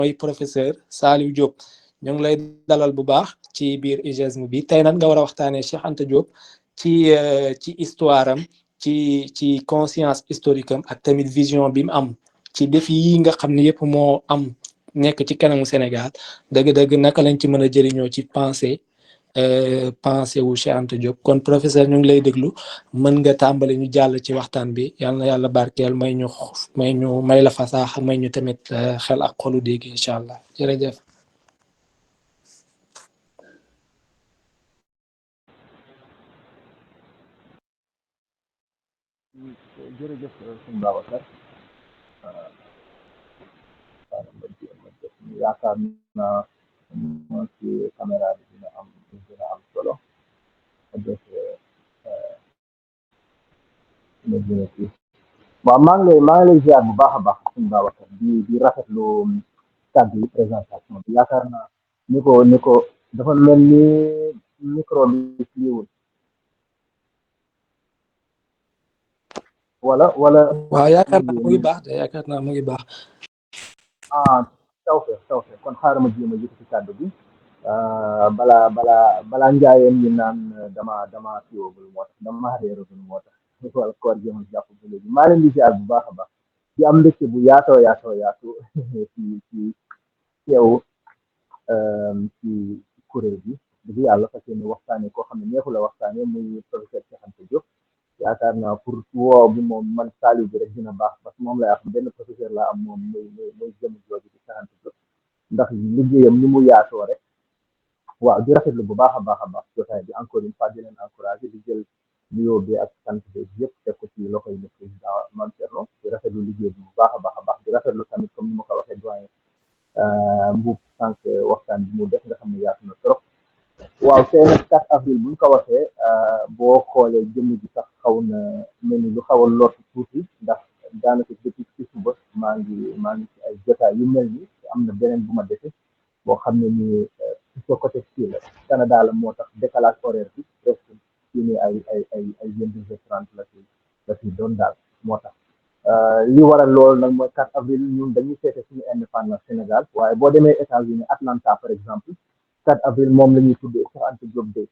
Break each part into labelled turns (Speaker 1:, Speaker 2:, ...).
Speaker 1: mooy professeur Saliou Diop ñu ngi lay dalal bu baax ci biir IGESM bi tey nag nga war a waxtaanee Cheikh Anta Diop ci histoire am ci conscience historique am ak tamit vision bi mu am ci défi yi nga xam ne yëpp moo am nekk ci kanamu Sénégal dëgg-dëgg naka lañ ci mën a jëriñoo ci pensée wu Cheikh Anta Diop kon professeur ñu ngi lay déglu mën nga tàmbali ñu jàll ci waxtaan bi yal na yàlla barkeel may la fasaax may ñu tamit xel ak xolu dégg incha allah jërëjëf.
Speaker 2: jërëjëf sëñ Babacar yaakaar naa moo ci caméra bi dina am solo def waaw maa ngi lay ziar bu baax a baax sëñ Babacar di rafetlu kàddu yi présentation bi yaakaar naa ni ko dafa mel ni micro bi fiiwul wala
Speaker 1: waaw yaakaar naa mu ngi baax de yaakaar naa mu ngi baax.
Speaker 2: tawfeex kon xaaral ma jéem a yëkkati kàddu bi balaa njaayeen yi naan dama fiiwagul moo tax dama réeragul moo tax wala koor jéem a jàpp ba léegi maa leen di ziar bu baax a baax di am mbégte bu yaatu ci teew ci kuréel bi dëgg yàlla fas yéene waxtaane koo xam ne neexu la waxtaane muy professeur Cheikh Anta Diop yaakaar naa pour woo bi moom man Saliou bi rek dina baax parce que moom lay wax benn professeur laa am moom muy jëm jooju di Cheikh Anta Diop ndax liggéeyam ni mu yaatoo rek waaw di rafetlu bu baax a baax jotaay bi encore une fois di leen encouragé di jël nuyoo bi ak sant bi yëpp teg ko ci loxoy le président Mame Thierno di rafetlu liggéey bi bu baax a baax di rafetlu tamit comme ni ma ko waxee doyen Mbuub sànq waxtaan bi mu def nga xam ne yaatu na trop waaw tey nag 4 avril buñ ko waxee boo xoolee jëmm ji sax xaw na mel ni lu xaw a lot tuuti ndax daanaka depuis ci suba maa ngi ci ay jotaay yu mel ni am na beneen bu ma defee boo xam ne ni ci sa côté fii la Canada la moo tax décalage horaire bi presque fii nii ay 22h30 la ci doon daal moo tax li waral loolu nag mooy 4 avril ñun dañuy feete suñu indépendance Sénégal waaye boo demee États-Unis Atlanta par exemple 4 avril moom la ñuy tuddee Cheikh Anta Diop Day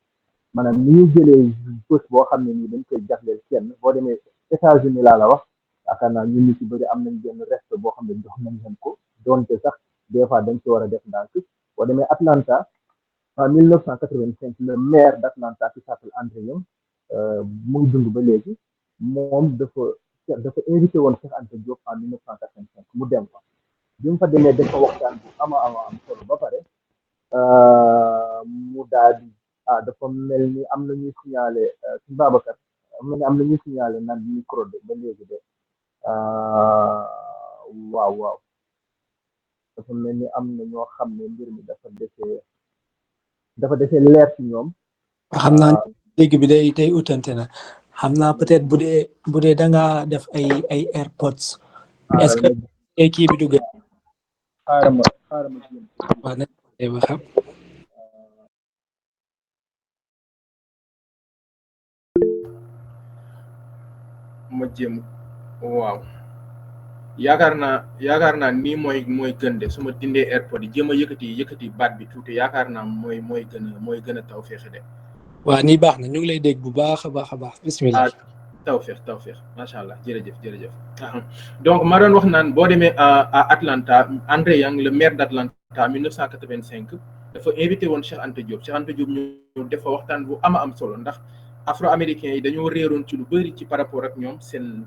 Speaker 2: maanaam ni ñuy jëlee bés boo xam ne nii dañ koy jagleel kenn boo demee États-Unis laa la wax yaakaar naa ñun ñu ci bëri am nañ benn respect boo xam ne jox nañ leen ko donte sax des fois dañ ci war a def ndànk boo demee Atlanta en 1985 le maire d'Atlanta qui s'appelle Andrew Young mu ngi dund ba léegi moom dafa invité woon Cheikh Anta Diop en 1985 mu dem fa bi mu fa demee dafa waxtaan bu ama solo ba pare mu daal di dafa mel ni am na ñuy signalé ci Babacar am na ñuy signalé naan micro de ba léegi de waaw dafa mel ni am na ñoo xam ne mbir mi dafa desee leer ci ñoom.
Speaker 1: xam naa léegi bi day utante na xam naa peut-être bu dee da nga def ay AirPods. est-ce que kii bi dugg.
Speaker 2: xaaral ma jéem.
Speaker 1: waaw nañ ko xam.
Speaker 3: ma jéem waaw yaakaar naa nii mooy gën de su ma dindee AirPod yi jéem a yëkkati baat bi tuuti yaakaar naa mooy gën a taw féexe de.
Speaker 1: waaw nii baax na ñu ngi lay dégg bu baax a baax bismillah.
Speaker 3: tawfeex macha allah jërëjëf donc ma doon wax naan boo demee à Atlanta Andrew Young le maire d'Atlanta 1985 dafa invité woon Cheikh Anta Diop ñu defa waxtaan bu am solo ndax afro-américains yi dañoo réeroon ci lu bëri ci par rapport ak ñoom seen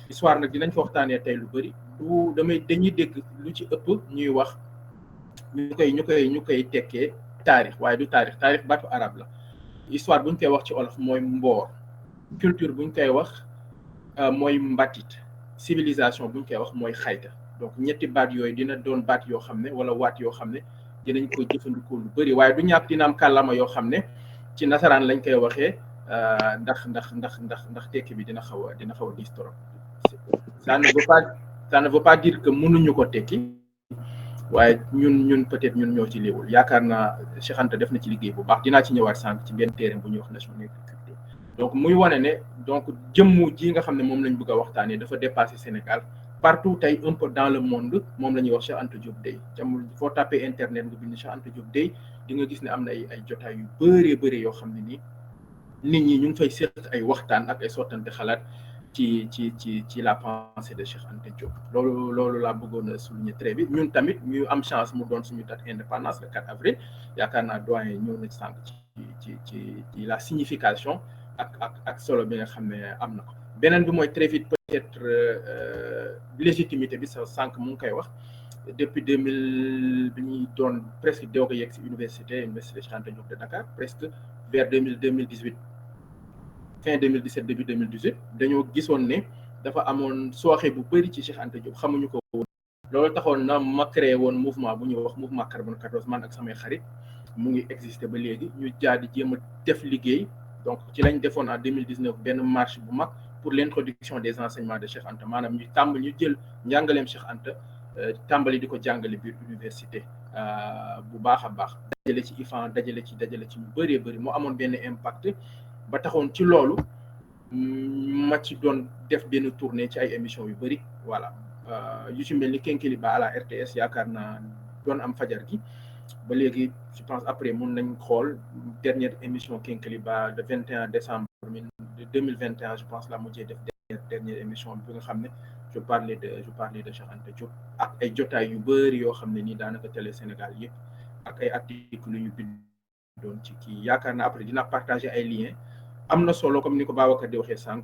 Speaker 3: histoire nag dinañ fa waxtaanee tey lu bëri dañuy dégg lu ci ëpp ñuy wax ñu koy tekkee taarix waaye du taarix baatu arab la histoire buñ koy wax ci olof mooy mboor culture buñ koy wax mooy mbatit civilisation buñ koy wax mooy xayta donc ñetti baat yooyu dina doon baat yoo xam ne wala waat yoo xam ne dinañ ko jëfandikoo lu bëri waaye du ñàkk dina am kàllaama yoo xam ne ci nasaraan lañ koy waxee ndax tekki bi dina xaw a diis trop ça ne veut pas dire que mënuñu ko tekki waaye ñun peut-être ñun ñoo ci léewul yaakaar naa Cheikh Anta def na ci liggéey bu baax dinaa ci ñëwaat sànq ci benn téere bu ñuy wax nationalité donc muy wane ne donc jëmmu ji nga xam ne moom lañ bëgg a waxtaanee dafa dépassé Sénégal partout tey un peu dans le monde moom la ñuy wax Cheikh Anta Diop Day jamul foo tapé internet nga bind Cheikh Anta Diop Day di nga gis ne am na ay jotaay yu bëree yoo xam ne nii nit ñi ñu ngi fay seq ay waxtaan ak ay sottante xalaat ci la pensée de Cheikh Anta Diop loolu laa bëggoon a souligner très vite ñun tamit ñu am chance mu doon suñu date indépendance le 4 avril yaakaar naa doyen ñëw na sànq ci la signification ak solo bi nga xam ne am na ko beneen bi mooy très vite peut-être légitimité bi sa sànq mu ngi koy wax depuis 2000 bi ñuy doon presque doog a yegg si université Cheikh Anta Diop de Dakar presque vers 2018 fin 2017 début 2018 dañoo gisoon ne dafa amoon sooxe bu bëri ci Cheikh Anta Diop xamuñu ko woon loolu taxoon na ma créé woon mouvement bu ñuy wax mouvement carbone 14 man ak samay xarit mu ngi existé ba léegi ñu jaadi jéem a def liggéey donc ci lañ defoon en 2019 benn marche bu mag pour l'introduction des enseignements de Cheikh Anta maanaam ñu jël njàngaleem Cheikh Anta tàmbali di ko jàngale biir université bu baax a baax dajale ci IFAN dajale ci ñu bëree bëri moo amoon benn impact ba taxoon ci loolu ma ci doon def benn tournée ci ay émissions yu bëri voilà yu ci mel ni Kenkeliba à la RTS yaakaar naa doon am fajar gi ba léegi je pense après mun nañ xool dernière émission Kenkeliba le 21 décembre 2021 je pense la mujjee def dernière émission bi nga xam ne je parlais de Cheikh Anta Diop ak ay jotaay yu bëri yoo xam ne nii daanaka télé Sénégal yëpp ak ay articles yu ñu bindoon ci kii yaakaar naa après dina partager ay liens am na solo comme ni ko Babacar di waxee sànq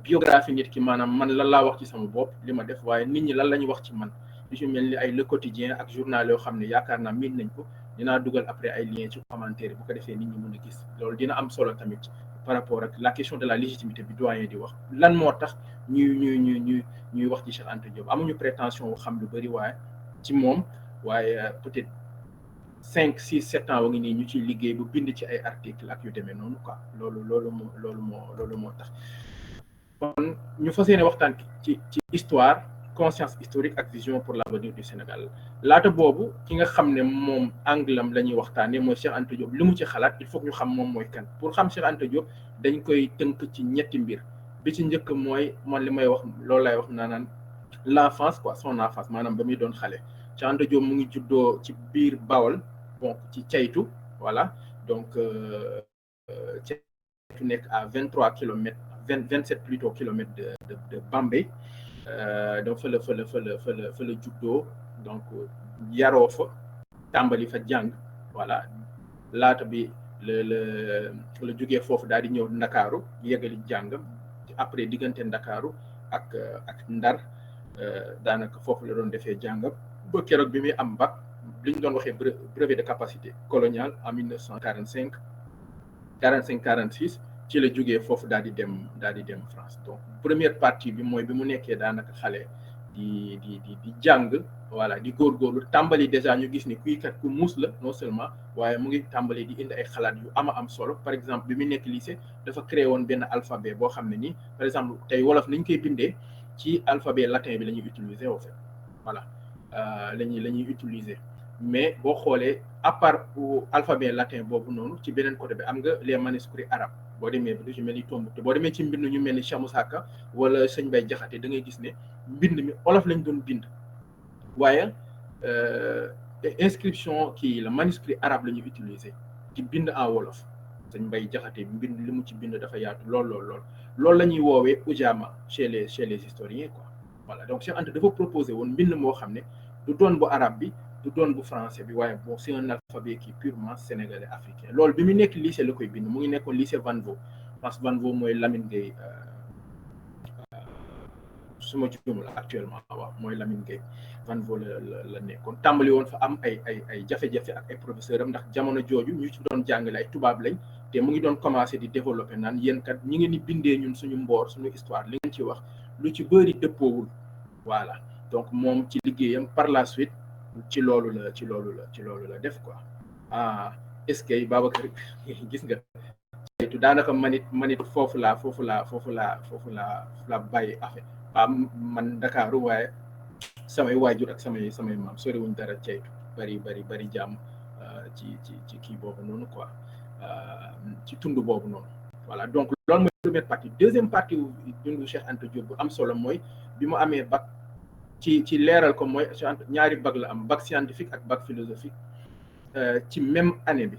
Speaker 3: biographie nit ki maanaam man lan laa wax ci sama bopp li ma def waaye nit ñi lan la ñuy wax ci man li ci mel ni ay Le Quotidien ak journal yoo xam ne yaakaar naa miin nañ ko dinaa dugal après ay liens ci commentaire bu ko defee nit ñi mën a gis loolu dina am solo tamit par rapport ak la question de la légitimité bi doyen di wax lan moo tax ñuy wax ci Cheikh Anta Diop amuñu prétention xam lu bëri waaye ci moom waaye peut-être 5 6 7 ans wa ngi nii ñu ciy liggéey bu bind ci ay articles ak yu demee noonu quoi loolu moo tax kon ñu fas yéene waxtaan ci histoire conscience historique ak vision pour l'avenir du Sénégal laata boobu ki nga xam ne moom anglam la ñuy waxtaanee mooy Cheikh Anta Diop li mu ci xalaat il faut que ñu xam moom mooy kan pour xam Cheikh Anta Diop dañ koy tënk ci ñetti mbir bi ci njëkk mooy man li may wax loolu lay wax naan l'enfance quoi son enfance maanaam ba muy doon xale Cheikh Anta Diop mu ngi juddoo ci biir Bawol bon ci Caytu voilà donc Caytu nekk à 23 kilomètres 27 plutôt kilomètres de Bambey donc fa la juddoo donc yaroo fa tàmbali fa jàng voilà laata bi la jógee foofu daal di ñëw Ndakaaru yeggali jàngam après diggante Ndakaaru ak Ndar daanaka foofu la doon defee jàngam ba keroog bi muy am bac li ñu doon waxee brevet de capacité coloniale en 1945 46 ci la jógee foofu daal di dem France donc première partie bi mooy bi mu nekkee daanaka xale di jàng voilà di góorgóorlu tàmbali déjà ñu gis ni kuy kat ku muus la non seulement waaye mu ngi tàmbali di indi ay xalaat yu am solo par exemple bi mu nekk lycée dafa créé woon benn alphabet boo xam ne nii par exemple tey wolof nañ koy bindee ci alphabet latin bi la ñuy utiliser au fait voilà la ñuy utiliser mais boo xoolee à part alphabet latin boobu noonu ci beneen côté bi am nga les manuscrits arabes boo demee bi du ci mel ni Tombouctou boo demee ci mbind ñu mel ni Cheikh Moussa Ka wala Sëñ Bay Jaxate da ngay gis ne mbind mi olof lañ doon bind waaye inscription kii la manuscrit arabe la ñuy utiliser ci bind en wolof Sëñ Bay Jaxate mbind li mu ci bind dafa yaatu lool la ñuy woowee ujaama chez les historiens quoi voilà donc Cheikh Anta dafa proposé woon mbind moo xam ne du doon bu arabe bi du doon bu français bi waaye bon c'est un alphabet qui purement sénégalais africain loolu bi mu nekk lycée la koy bind mu ngi nekkoon lycée Vanvo parce que Vanvo mooy Lamine Gueye su ma juumul actuellement waaw mooy Lamine Gueye Vanvo la nekkoon tàmbali woon fa am ay jafe-jafe ak ay professeur am ndax jamono jooju ñu ci doon jàngale ay tubaab lañ te mu ngi doon commencé di développer naan yéen kat ñi ngeen di bindee ñun suñu mboor suñu histoire li ngeen ci wax lu ci bëri dëppoowul voilà donc moom ci liggéeyam par la suite ci loolu la def quoi est-ce que Babacar gis nga caytu daanaka manit foofu laa bàyyi affaire man Ndakaaru waaye samay waajur ak samay maam soriwuñ dara caytu bari jàmm ci kii boobu noonu quoi ci tund boobu noonu voilà donc loolu mooy première partie deuxième partie dundu Cheikh Anta Diop bu am solo mooy bi mu amee bac ci leeral ko mooy ñaari bac la am, bac scientifique ak bac philosophique ci même année bi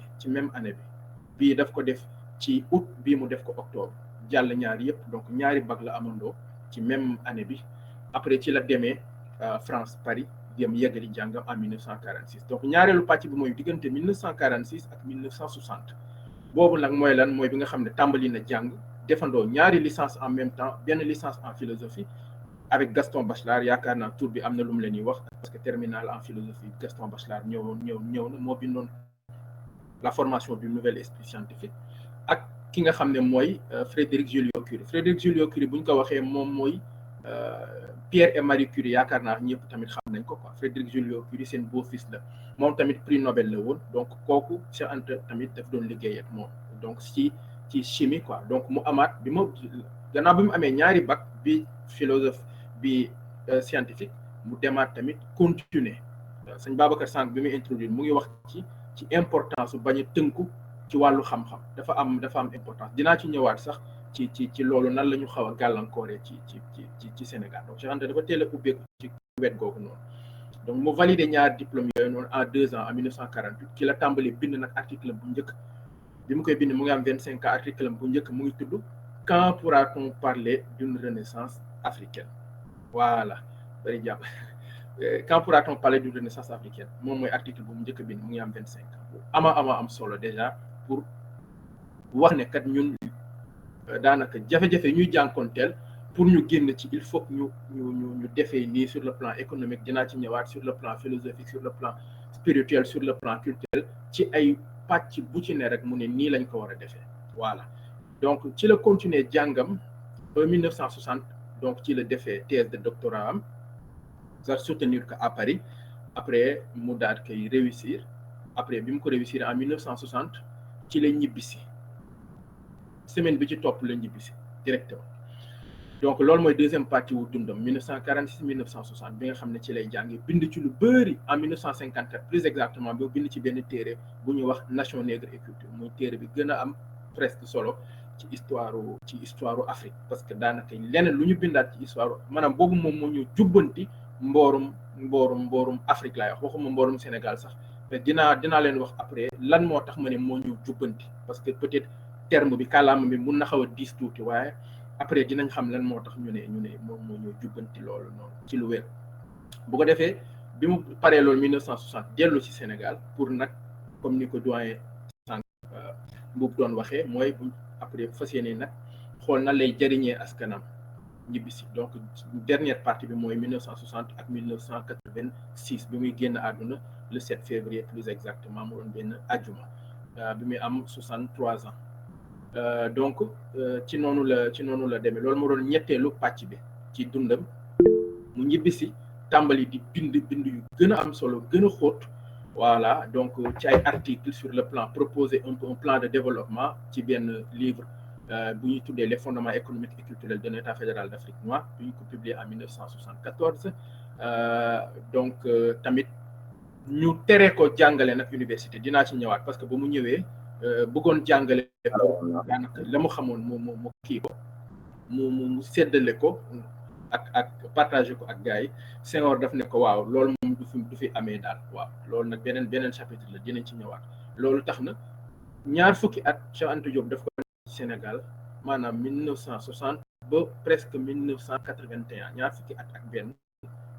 Speaker 3: bii daf ko def ci août, bii mu def ko octobre, jàll ñaari yëpp. Donc ñaari bac la amandoo ci même année bi. Après ci la demee France, Paris, dem yeggali jàngam en 1946. Donc ñaareelu pàcc bi mooy diggante 1946 ak 1960 boobu nag mooy lan, mooy bi nga xam ne tàmbali na jàng defandoo ñaari licence en même temps, benn licence en philosophie avec Gaston Bachelard. yaakaar naa tur bi am na lu mu leen di wax, parce que terminale en philosophie Gaston Bachelard ñëw na moo bindoon la formation du nouvel esprit scientifique. ak ki nga xam ne mooy Frédéric Joliot-Curie. Frédéric Joliot-Curie bu ñu ko waxee moom mooy Pierre et Marie Curie, yaakaar naa ñëpp tamit xam nañ ko quoi. Frédéric Joliot-Curie seen beau-fils la, moom tamit prix Nobel la woon. Donc kooku Cheikh Anta tamit daf doon liggéey ak moom, donc ci chimie quoi. Donc mu amaat bi gannaaw bi mu amee ñaari bac, bi philosophe bi scientifique, mu demaat tamit continuer. sëñ Babacar Sànq bi muy introduire mu ngi wax ci importance su bañ a tënku ci wàllu xam-xam, dafa am importance. dinaa ci ñëwaat sax ci loolu nan la ñu xaw a gàllankooree ci Sénégal. Donc Cheikh Anta dafa teel a ubbeeku ci wet googu noonu. Donc mu validé ñaari diplôme yooyu noonu en 2 ans, en 1948. ki la tàmbali bind nag article bu njëkk bi mu koy bind mu ngi am 25 ans. article bu njëkk mu ngi tudd Quand pourra-t-on parler d'une renaissance africaine? Voilà, bari jàpp. Quand pourra-t-on parler d'une renaissance africaine? moom mooy article bu mu njëkk bind, mu ngi am 25 ans. am solo déjà pour wax ne kat ñun daanaka jafe-jafe ñuy jànkoonteel pour ñu génn ci, il faut que ñu defee nii sur le plan économique. dinaa ci ñëwaat sur le plan philosophique, sur le plan spirituel, sur le plan culturel, ci ay pàcc bu ci ne rek mu ne nii lañ ko war a defee. Voilà, donc ci la continuer jàngam ba 1960. donc ci la defee thèse de doctorat am, ça soutenir que à Paris. Après mu daal koy réussir. Après bi mu ko réussir en 1960 ci la ñibbisi, semaine bi ci topp la ñibbisi directement. donc loolu mooy deuxième partie wu dundam, 1946 1960 bi nga xam ne ci lay jàngi, bind ci lu bëri. En 1954 plus exactement ba bind ci benn téere bu ñuy wax Nation nègre et culture, muy téere bi gën a am presque solo ci histoire Afrique, parce que daanaka leneen lu ñu bindaat ci histoire, maanaam boobu moom moo ñu jubbanti mboorum Afrique laay wax, waxuma mboorum Sénégal sax. mais dinaa leen wax après lan moo tax ma ne moo ñu jubbanti, parce que peut-être terme bi kàllaama bi mun na xaw a diis tuuti, waaye après dinañ xam lan moo tax ñu ne moom moo ñu jubbanti loolu noonu ci lu wér. bu ko defee bi mu paree loolu 1960 dellu ci Sénégal pour nag, comme ni ko doyen sànq Mbuub doon waxee, mooy bu après fas yéene nag xool na lay jëriñee askanam ñibbisi. donc dernière partie bi mooy 1960 ak 1986 bi muy génn àdduna le 7 février plus exactement, mu doon benn ajjuma bi muy am 63 ans. donc ci noonu la demee. loolu moo doon ñetteelu pàcc bi ci dundam. mu ñibbisi tàmbali di bind yu gën a am solo, gën a xóot. voilà, donc ci ay articles sur le plan, proposer un plan de développement ci benn livre bu ñuy tuddee les fondements économiques et culturels de l'État fédéral d'Afrique noire, bu ñu ko publié en 1974. donc tamit ñu tere ko jàngale nag université. dinaa ci ñëwaat, parce que ba mu ñëwee bëggoon jàngale daanaka la mu xamoon mu kii ko mu séddale ko ak partagé ko ak gars yi. Senghor daf ne ko waaw loolu moom du fi amee daal. waaw loolu nag beneen chapitre la, dinañ ci ñëwaat. loolu tax na ñaar fukki at Cheikh Anta Diop daf ko Sénégal, maanaam 1960 ba presque 1981, ñaar fukki at ak benn.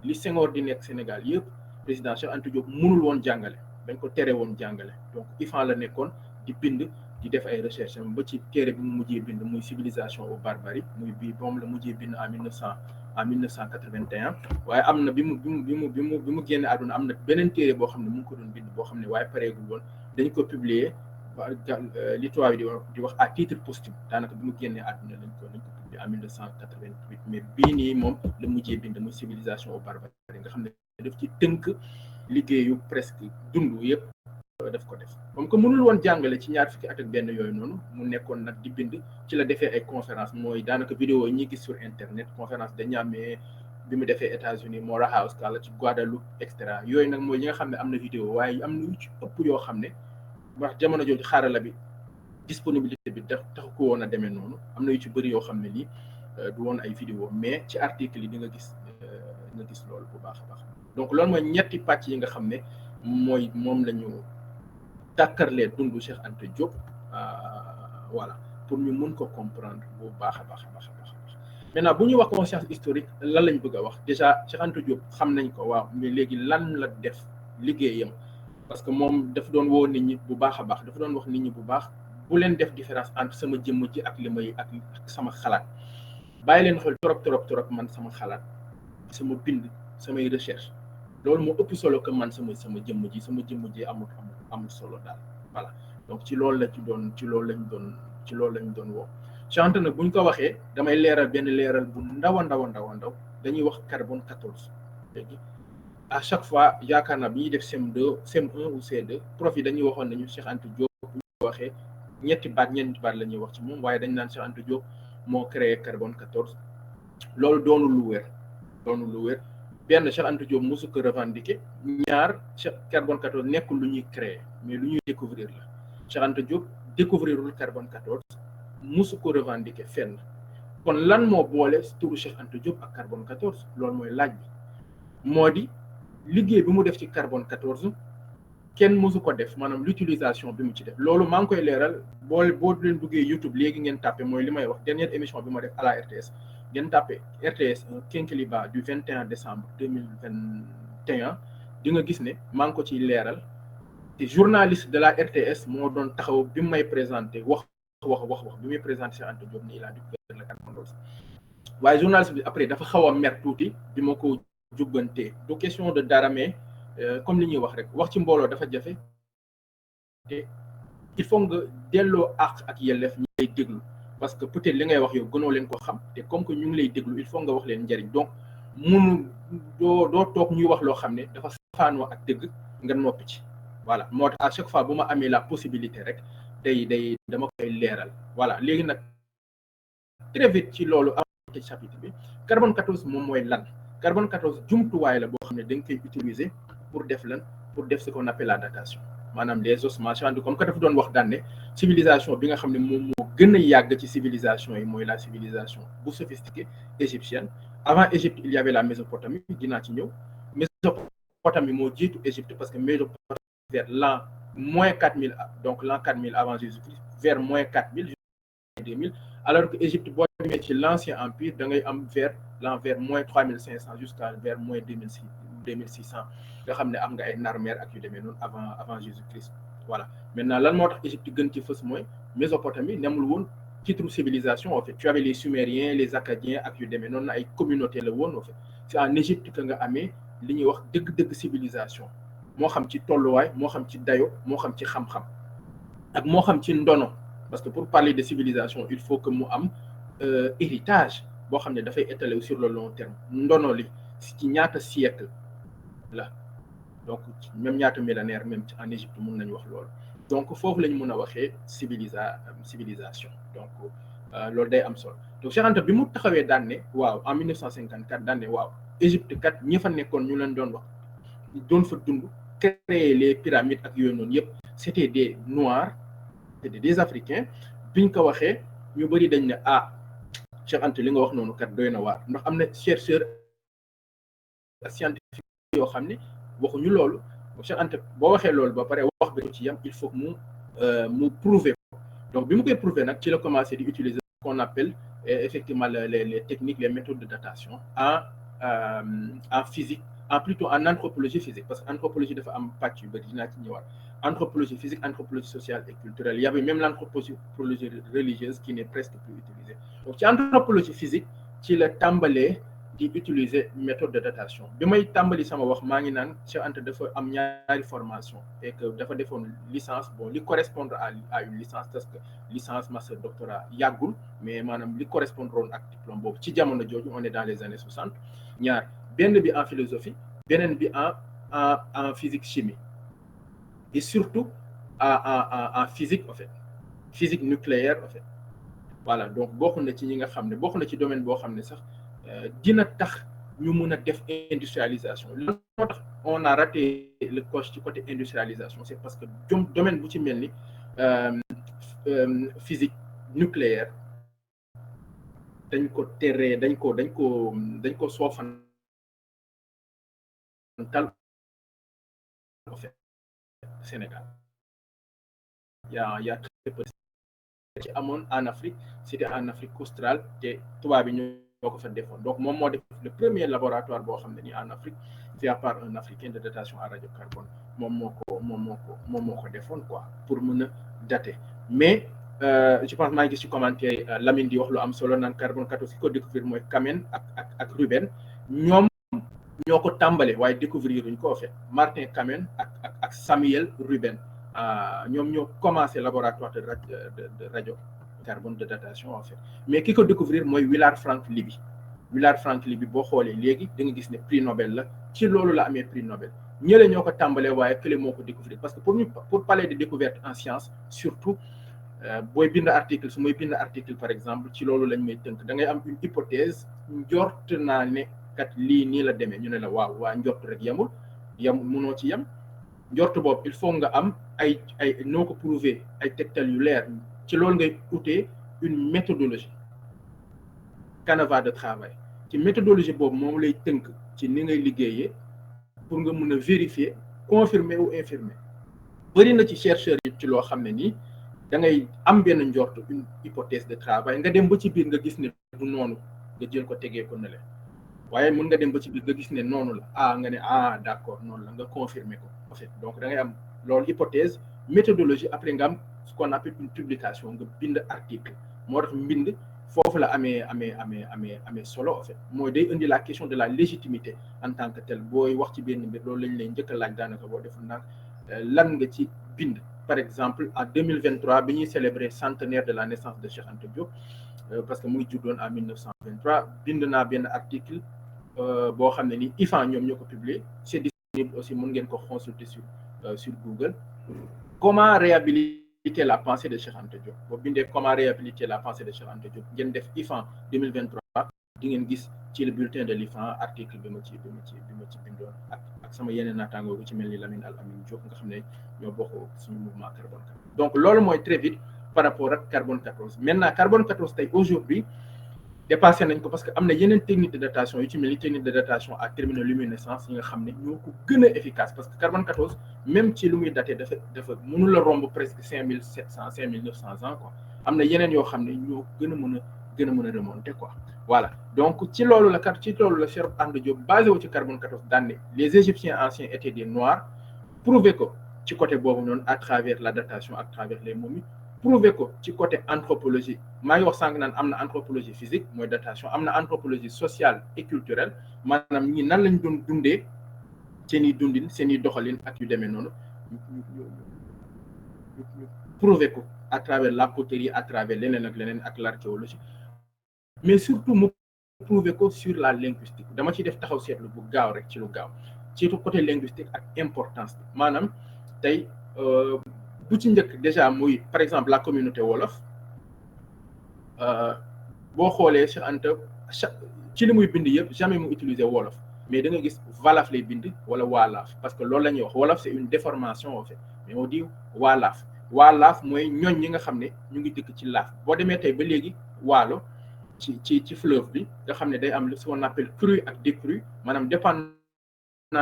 Speaker 3: li Senghor di nekk Sénégal yëpp, président Cheikh Anta Diop mënul woon jàngale, dañ ko tere woon jàngale. donc IFAN la nekkoon di bind, di def ay recherche am ba ci téere bi mu mujjee bind muy civilisation ou barbarie, muy bii moom la mujjee bind en 1981. waaye am na bi mu génne àdduna am na beneen téere boo xam ne mu ngi ko doon bind, boo xam ne waaye pareegul woon. dañ ko publier li tubaab yi di wax à titre posthume, daanaka bi mu génnee àdduna lañ ko publier en 1988. mais bii nii moom la mujjee bind muy civilisation ou barbarie, nga xam ne daf ci tënk liggéeyu presque dund yëpp daf ko def. comme que mënul woon jàngale ci ñaar fukki at ak benn yooyu noonu, mu nekkoon nag di bind. ci la defee ay conférence, mooy daanaka vidéo yi ñuy gis sur internet, conférence de Niamey bi mu defee États-Unis, Morehouse, Kala ci Guadeloupe, et cetera. yooyu nag mooy yi nga xam ne am na vidéo, waaye am na yu ci ëpp yoo xam ne wax jamono jooju xarala bi disponibilité bi taxu ko woon a demee noonu. am na yu ci bëri yoo xam ne nii du woon ay vidéo, mais ci article yi di nga gis dina gis loolu bu baax a baax donc loolu mooy ñetti pàcc yi nga xam ne moom la ñu tàkkarlee dundu Cheikh Anta Diop voilà pour ñu mun ko comprendre bu baax a baax a baax a baax maintenant bu ñuy wax conscience historique lan lañ bëgg a wax déjà Cheikh Anta Diop xam nañ ko waaw mais léegi lan la def liggéeyam parce que moom dafa doon woo nit ñi bu baax a baax dafa doon wax nit ñi bu baax bu leen def différence entre sama jëmm ji ak li may ak sama xalaat bàyyi leen xel trop man sama xalaat sama bind samay recherche loolu moo ëpp solo que man sama jëmm ji amul solo daal voilà donc ci loolu lañ doon woo Cheikh Anta nag bu ñu ko waxee damay leeral benn leeral bu ndaw dañuy wax carbone 14 léegi à chaque fois yaakaar naa bi ñuy def CM2 CM1 ou C2 prof yi dañuy waxoon nañu Cheikh Anta Diop bu ñu waxee ñeenti baat la ñuy wax ci moom waaye dañ naan Cheikh Anta Diop moo créé carbone 14 loolu doonul lu wér benn Cheikh Anta Diop mosu ko revendiquer ñaar carbone 14 nekkul lu ñuy créer mais lu ñuy découvrir la Cheikh Anta Diop découvrirul carbone 14 mosu ko revendiquer fenn kon lan moo boole turu Cheikh Anta Diop ak carbone 14 loolu mooy laaj bi moo di liggéey bi mu def ci carbone 14 kenn mosu ko def maanaam l'utilisation bi mu ci def loolu maa ngi koy leeral boo leen duggee YouTube léegi ngeen tàppe mooy li may wax dernière émission bi ma def à la RTS ngeen tàppe RTS Kinkeliba du 21 décembre 2021 di nga gis ne maa ngi ko ciy leeral te journaliste de la RTS moo doon taxaw bi may présenté wax bi muy présenté Cheikh Anta Diop ni il a découvert le carbone 14 waaye journaliste bi après dafa xaw a mer tuuti bi ma ko jubbantee du question de dara mais comme li ñuy wax rek wax ci mbooloo dafa jafe te il faut nga delloo àq ak yelleef ñu lay déglu parce que peut-être li ngay wax yow gënoo leen ko xam te comme que ñu ngi lay déglu il faut nga wax leen njëriñ donc doo toog ñuy wax loo xam ne dafa safaanoo ak dëgg nga noppi ci voilà moo tax à chaque fois bu ma amee la possibilité rek day dama koy leeral voilà léegi nag très vite ci loolu am chapitre bi carbone 14 moom mooy lan carbone 14 jumtuwaay la boo xam ne dañ koy utiliser pour def ce qu'on appelle la datation maanaam les ossements comme que dafa doon wax daan ne civilisation bi nga xam ne moom moo gën a yàgg ci civilisation yi mooy la civilisation bu sophistiquée égyptienne avant Égypte il y avait la Mésopotamie dinaa ci ñëw Mésopotamie moo jiitu Égypte parce que Mésopotamie vers l'an moins 4000 donc l'an 4000 avant Jésus-Christ vers moins 4000 2000 alors que Égypte boo demee ci l'ancien empire da ngay am vers moins 3500 jusqu'à vers moins 2600 nga xam ne am nga ay Narmer ak yu demee noonu avant Jésus-Christ voilà maintenant lan moo tax Égypte gën ci fës mooy Mésopotamie nemul woon titre civilisation en fait tu avais les Sumériens les Akkadiens ak yu demee noonu ay communauté la woon en fait c'est en Égypte que nga amee li ñuy wax dëgg civilisation moo xam ci tolluwaay moo xam ci dayo moo xam ci xam-xam ak moo xam ci ndono parce que pour parler de civilisation il faut que mu am héritage boo xam ne dafay étaler sur le long terme ndono li ci ñaata siècle la donc même ñaata millénaire même en Égypte mun nañu wax loolu donc foofu lañ mun a waxee civilisation donc loolu day am solo donc Cheikh Anta bi mu taxawee daan ne waaw en 1954 daan ne waaw Égypte kat ñi fa nekkoon ñu leen doon wax doon fa dund créer les pyramides ak yooyu noonu yëpp c'était des noirs c'était des africains biñ ko waxee ñu bëri dañ ne Cheikh Anta li nga wax noonu kat doy na waar ndax am na chercheur scientifique yoo xam ne waxuñu loolu Cheikh Anta boo waxee loolu ba pare wax bi ci yam il faut que mu prouver ko donc bi mu koy prouver nag ci la commencé di utiliser ce qu'on appelle effectivement les techniques les méthodes de datation en physique plutôt en anthropologie physique parce que anthropologie dafa am pàcc yu bëri dinaa ci ñëwaat anthropologie physique anthropologie sociale et culturelle il y avait même l'anthropologie religieuse qui n'est presque plus utilisée donc ci anthropologie physique ci la tàmbalee di utiliser méthode de datation bi may tàmbali sama wax maa ngi naan Cheikh Anta dafa am ñaari formation et que dafa defoon licence bon li correspondre à une licence parce que licence master doctorat yàggul mais maanaam li correspondre woon ak diplôme boobu ci jamono jooju on est dans les années 60 ñaar benn bi en philosophie beneen bi en physique chimie et surtout en physique en fait physique nucléaire en fait voilà donc bokk na ci ñi nga xam ne bokk na ci domaine boo xam ne sax dina tax ñu mën a def industrialisation lan moo tax on a raté le coche ci côté industrialisation c'est parce que domaine bu ci mel ni physique nucléaire dañ ko teree dañ ko soofan orientale au fait Sénégal il y a très peu ci amoon en Afrique c'était en Afrique australe te tubaab bi ñoo ko fa defoon donc moom moo def le premier laboratoire boo xam ne nii en Afrique fait par un Africain de datation à radiocarbone moom moo ko defoon quoi pour mën a dater mais je pense maa ngi gis ci commentaire Lamine di wax lu am solo naan carbone 14 ki ko découvrir mooy Kamen ak Ruben ñoom ñoo ko tàmbale waaye découvrir uñ ko fait Martin Kamen ak Samuel Ruben ñoom ñoo commencé laboratoire de radiocarbone de datation en fait mais ki ko découvrir mooy Willard Frank Libby boo xoolee léegi da nga gis ne prix Nobel la ci loolu la amee prix Nobel ñële ñoo ko tàmbalee waaye kële moo ko découvrir parce que pour parler de découverte en science surtout booy bind article su may bind article par exemple ci loolu lañ may tënk da ngay am une hypothèse njort naa ne kat lii nii la demee ñu ne la waaw waa njort rek yemul mënoo ci yem njort boobu il faut nga am ay noo ko prouver ay tegtal yu leer ci loolu ngay utee une méthodologie canevas de travail ci méthodologie boobu moom lay tënk ci ni ngay liggéeyee pour nga mën a vérifier confirmer ou infirmer bëri na ci chercheurs yi ci loo xam ne nii da ngay am benn njort une hypothèse de travail nga dem ba ci biir nga gis ne du noonu nga jël ko tegee ko ne la waaye mën nga dem ba ci biir nga gis ne noonu la nga ne d'accord noonu la nga confirmer ko en fait donc da ngay am loolu hypothèse méthodologie après nga am ce qu'on appelle une publication nga bind article moo tax mbind foofu la amee solo en fait mooy day indi la question de la légitimité en tant que tel booy wax ci benn mbir loolu lañ lay njëkk a laaj daanaka boo deful nag lan nga ci bind par exemple en 2023 bi ñuy célébrer centenaire de la naissance de Cheikh Anta Diop parce que mu ngi juddoon en 1923 bind naa benn article boo xam ne ni IFAN ñoom ñoo ko publié c'est disponible aussi mën ngeen ko consulter sur Google comment réhabiliter la pensée de Cheikh Anta Diop boo bindee comment réhabiliter la pensée de Cheikh Anta Diop ngeen def IFAN 2023 di ngeen gis ci le bulletin de l'IFAN article bi ma ci bindoon ak sama yeneen naataangoo bu ci mel ni Lamine Al Amin Diop nga xam ne ñoo bokk suñu mouvement carbone 14 donc loolu mooy très vite par rapport ak carbone 14 maintenant carbone 14 tey aujourd'hui dépassé nañ ko parce que am na yeneen technique de datation yu ci mel ni technique de datation à terminoluminescence yi nga xam ne ñoo ko gën a efficace parce que carbone 14 même ci lu muy daté dafa mënul la romb presque 5700 5900 ans quoi am na yeneen yoo xam ne ñoo gën a mën a remonter quoi voilà donc ci loolu la Cheikh Anta Diop basé wu ci carbone 14 daan ne les Égyptiens anciens étaient des noirs prouvé ko ci côté boobu noonu à travers la datation à travers les momies prouvé ko ci côté anthropologie maa ngi wax sànq naan am na anthropologie physique mooy datation am na anthropologie sociale et culturelle maanaam ñi nan lañ doon dundee seen i dundin seen i doxalin ak yu demee noonu ñu prouvé ko à travers la poterie à travers leneen ak l'archéologie mais surtout mu prouvé ko sur la linguistique dama ciy def taxaw seetlu bu gaaw rek ci lu gaaw surtout côté linguistique ak importance bi maanaam tey bu ci njëkk déjà muy par exemple la communauté wolof boo xoolee Cheikh Anta ci li muy bind yëpp jamais mu utiliser wolof mais da nga gis wolof lay bind wala waalaaf parce que loolu la ñuy wax wolof c'est une déformation en fait mais on dit waalaaf mooy ñooñ ñi nga xam ne ñu ngi dëkk ci laaf boo demee tey ba léegi waalo ci fleuve bi nga xam ne day am ce qu'on appelle crue ak décrue maanaam dépendant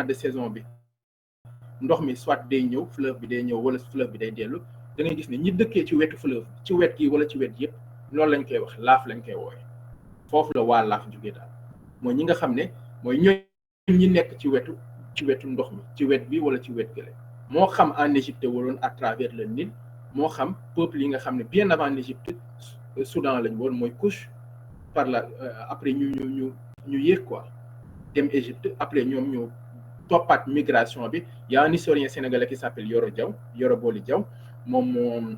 Speaker 3: de saison bi ndox mi soit day ñëw fleuve bi day ñëw wala fleuve bi day dellu da ngay gis ne ñi dëkkee ci wetu fleuve ci wet gi wala ci wet yëpp loolu lañ koy wax laaf lañ koy wooye foofu la waa laaf jógee daal mooy ñi nga xam ne mooy ñooñ ñi nekk ci wetu ndox mi ci wet bi wala ci wet gële moo xam en Égypte waloon à travers le Nil moo xam peuple yi nga xam ne bien avant l'Égypte Soudan lañ woon mooy Kush par la après ñu yéeg quoi dem Égypte après ñoom ñu toppaat migration bi y a un historien sénégalais qui s'appelle Yoro Boli Diaw moom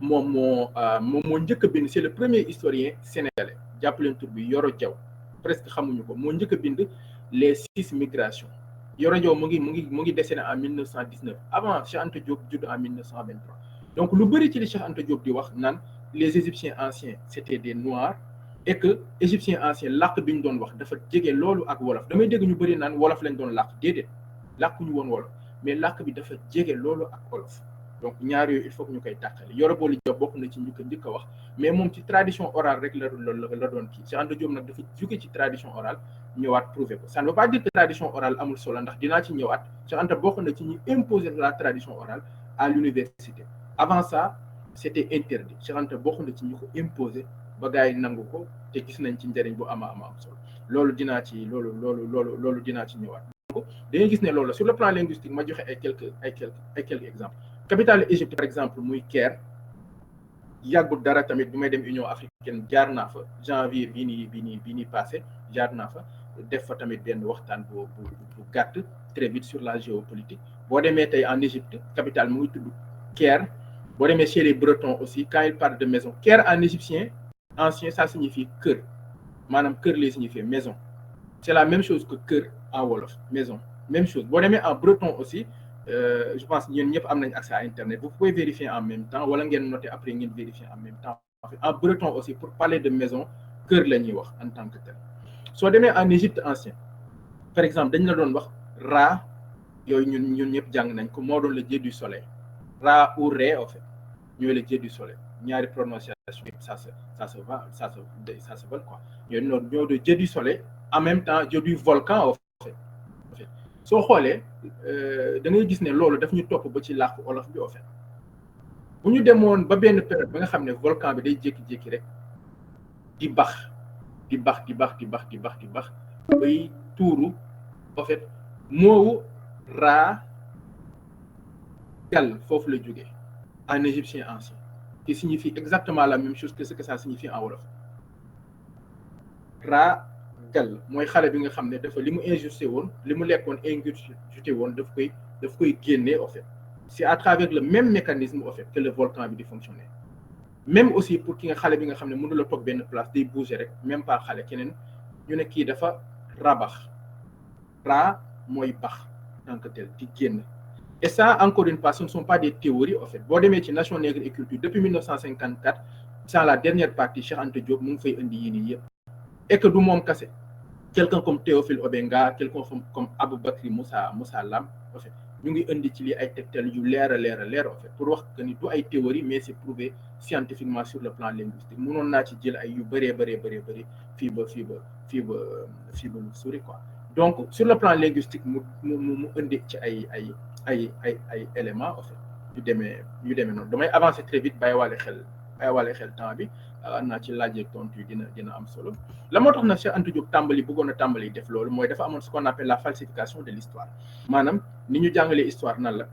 Speaker 3: moo njëkk a bind c'est le premier historien sénégalais jàppaleen tur bi Yoro Diaw presque xamuñu ko moo njëkk a bind les 6 migrations Yoro Diaw mu ngi décédé en 1919 avant Cheikh Anta Diop judd en 1923 donc lu bëri ci li Cheikh Anta Diop di wax naan les Égyptiens anciens c'était des noirs et que Égyptiens anciens làkk bi ñu doon wax dafa jege loolu ak wolof damay dégg ñu bëri naan wolof lañ doon làkk déedéet làkk ñu woon wolof mais làkk bi dafa jege loolu ak wolof donc ñaar yooyu il faut que ñu koy tàqale Yoro Boli Diop bokk na ci ñu ko njëkk a wax mais moom ci tradition orale rek la doon kii Cheikh Anta Diop nag dafa jóge ci tradition orale ñëwaat prouver ko ça ne veut pas dire que tradition orale amul solo ndax dinaa ci ñëwaat Cheikh Anta bokk na ci ñu imposer la tradition orale à l'université avant ça c'était interdit Cheikh Anta bokk na ci ñu ko imposer ba gars yi nangu ko te gis nañ ci njëriñ bu ama am solo loolu dinaa ci loolu dinaa ci ñëwaat donc dañuy gis ne loolu sur le plan linguistique ma joxe ay quelques exemples capitale Égypte par exemple muy Caire yàggul dara tamit bi may dem Union africaine jaar naa fa janvier bii nii passé jaar naa fa def fa tamit benn waxtaan bu gàtt très vite sur la géopolitique boo demee tey en Égypte capitale mu ngi tudd Caire boo demee chez les Bretons aussi quand ils parlent de maison Caire en égyptien ancien ça signifie kër maanaam kër lay signifier maison c'est la même chose que kër en wolof maison même chose boo demee en breton aussi je pense ñun ñëpp am nañ accès à internet vous pouvez vérifier en même temps wala ngeen noter après ngeen vérifier en même temps en breton aussi pour parler de maison kër la ñuy wax en tant que tel soo demee en Égypte ancien par exemple dañ la doon wax Ra yooyu ñun ñëpp jàng nañ ko moo doon le dieu du soleil Ra ou Ré en fait ñooy le dieu du soleil ñaari prononciation ça se vole quoi ñoo de dieu du soleil en même temps dieu du volcan en fait soo xoolee da ngay gis ne loolu daf ñu topp ba ci làkku olof bi en fait bu ñu demoon ba benn période ba nga xam ne volcan bi day jékki-jékki rek di bax bay tuuru en fait moowu Ra gal foofu la jógee en égyptien ancien qui signifie exactement la même chose que ce que ça signifie en wolof Ra gal mooy xale bi nga xam ne dafa li mu injusté woon li mu lekkoon ingurgité woon daf koy génnee en fait c'est à travers le même mécanisme en fait que le volcan bi di fonctionner même aussi pour ki nga xale bi nga xam ne mënu la toog benn place day bouger rek même pas xale keneen ñu ne kii dafa rabax Ra mooy bax tant que tel di génn et ça encore une fois ce ne sont pas des théories en fait boo demee ci Nation Nègre et Culture depuis 1954 sans la dernière partie Cheikh Anta Diop mu ngi fay indi yii nii yëpp et que du moom kase quelqu'un comme Théophile Obenga quelqu'un comme Aboubakry Moussa Lam en fait ñu ngi indi ci li ay tegtal yu leer en fait pour wax que ni du ay théorie mais c'est prouvé scientifiquement sur le plan linguistique mënoon naa ci jël ay yu bëree fii ba lu sori quoi donc sur le plan linguistique mu indi ci ay éléments en fait yu demee noonu damay avancer très vite bàyyiwaale xel temps bi naa ci laajee tontu yi dina am solo la moo tax na Cheikh Anta Diop bëggoon a tàmbali def loolu mooy dafa amoon ce qu'on appelle la falsification de l'histoire maanaam ni ñu jàngalee histoire nan la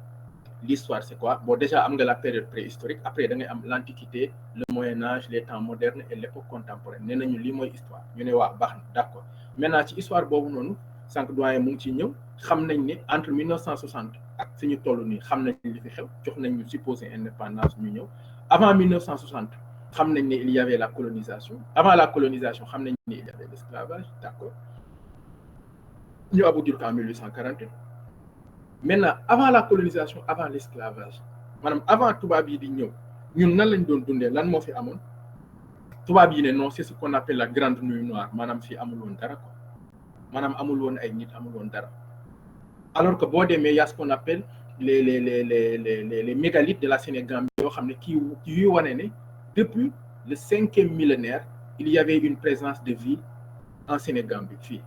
Speaker 3: l'histoire c'est quoi bon déjà am nga la période préhistorique après da ngay am l'antiquité le Moyen Âge les temps modernes et l'époque contemporaine nee nañu lii mooy histoire ñu ne waa baax na d'accord maintenant ci histoire boobu noonu sànq doyen mu ngi ciy ñëw xam nañ ne entre 1960 ak fi ñu toll nii xam nañ li fi xew jox nañ ñu supposé indépendance ñu ñëw avant 1960 xam nañ ne il y avait la colonisation avant la colonisation xam nañ ne il y avait l'esclavage d'accord ñu aboutir qu'en 1848 maintenant avant la colonisation avant l'esclavage maanaam avant tubaab yi di ñëw ñun nan lañ doon dundee lan moo fi amoon tubaab yi ne non c'est ce qu'on appelle la grande nuit noire maanaam fii amul woon dara quoi maanaam amul woon ay nit amul woon dara alors que boo demee y a ce qu'on appelle les mégalithes de la Sénégambie yoo xam ne kii yuy wane ne depuis le 5e millénaire il y avait une présence de vie en Sénégambie fii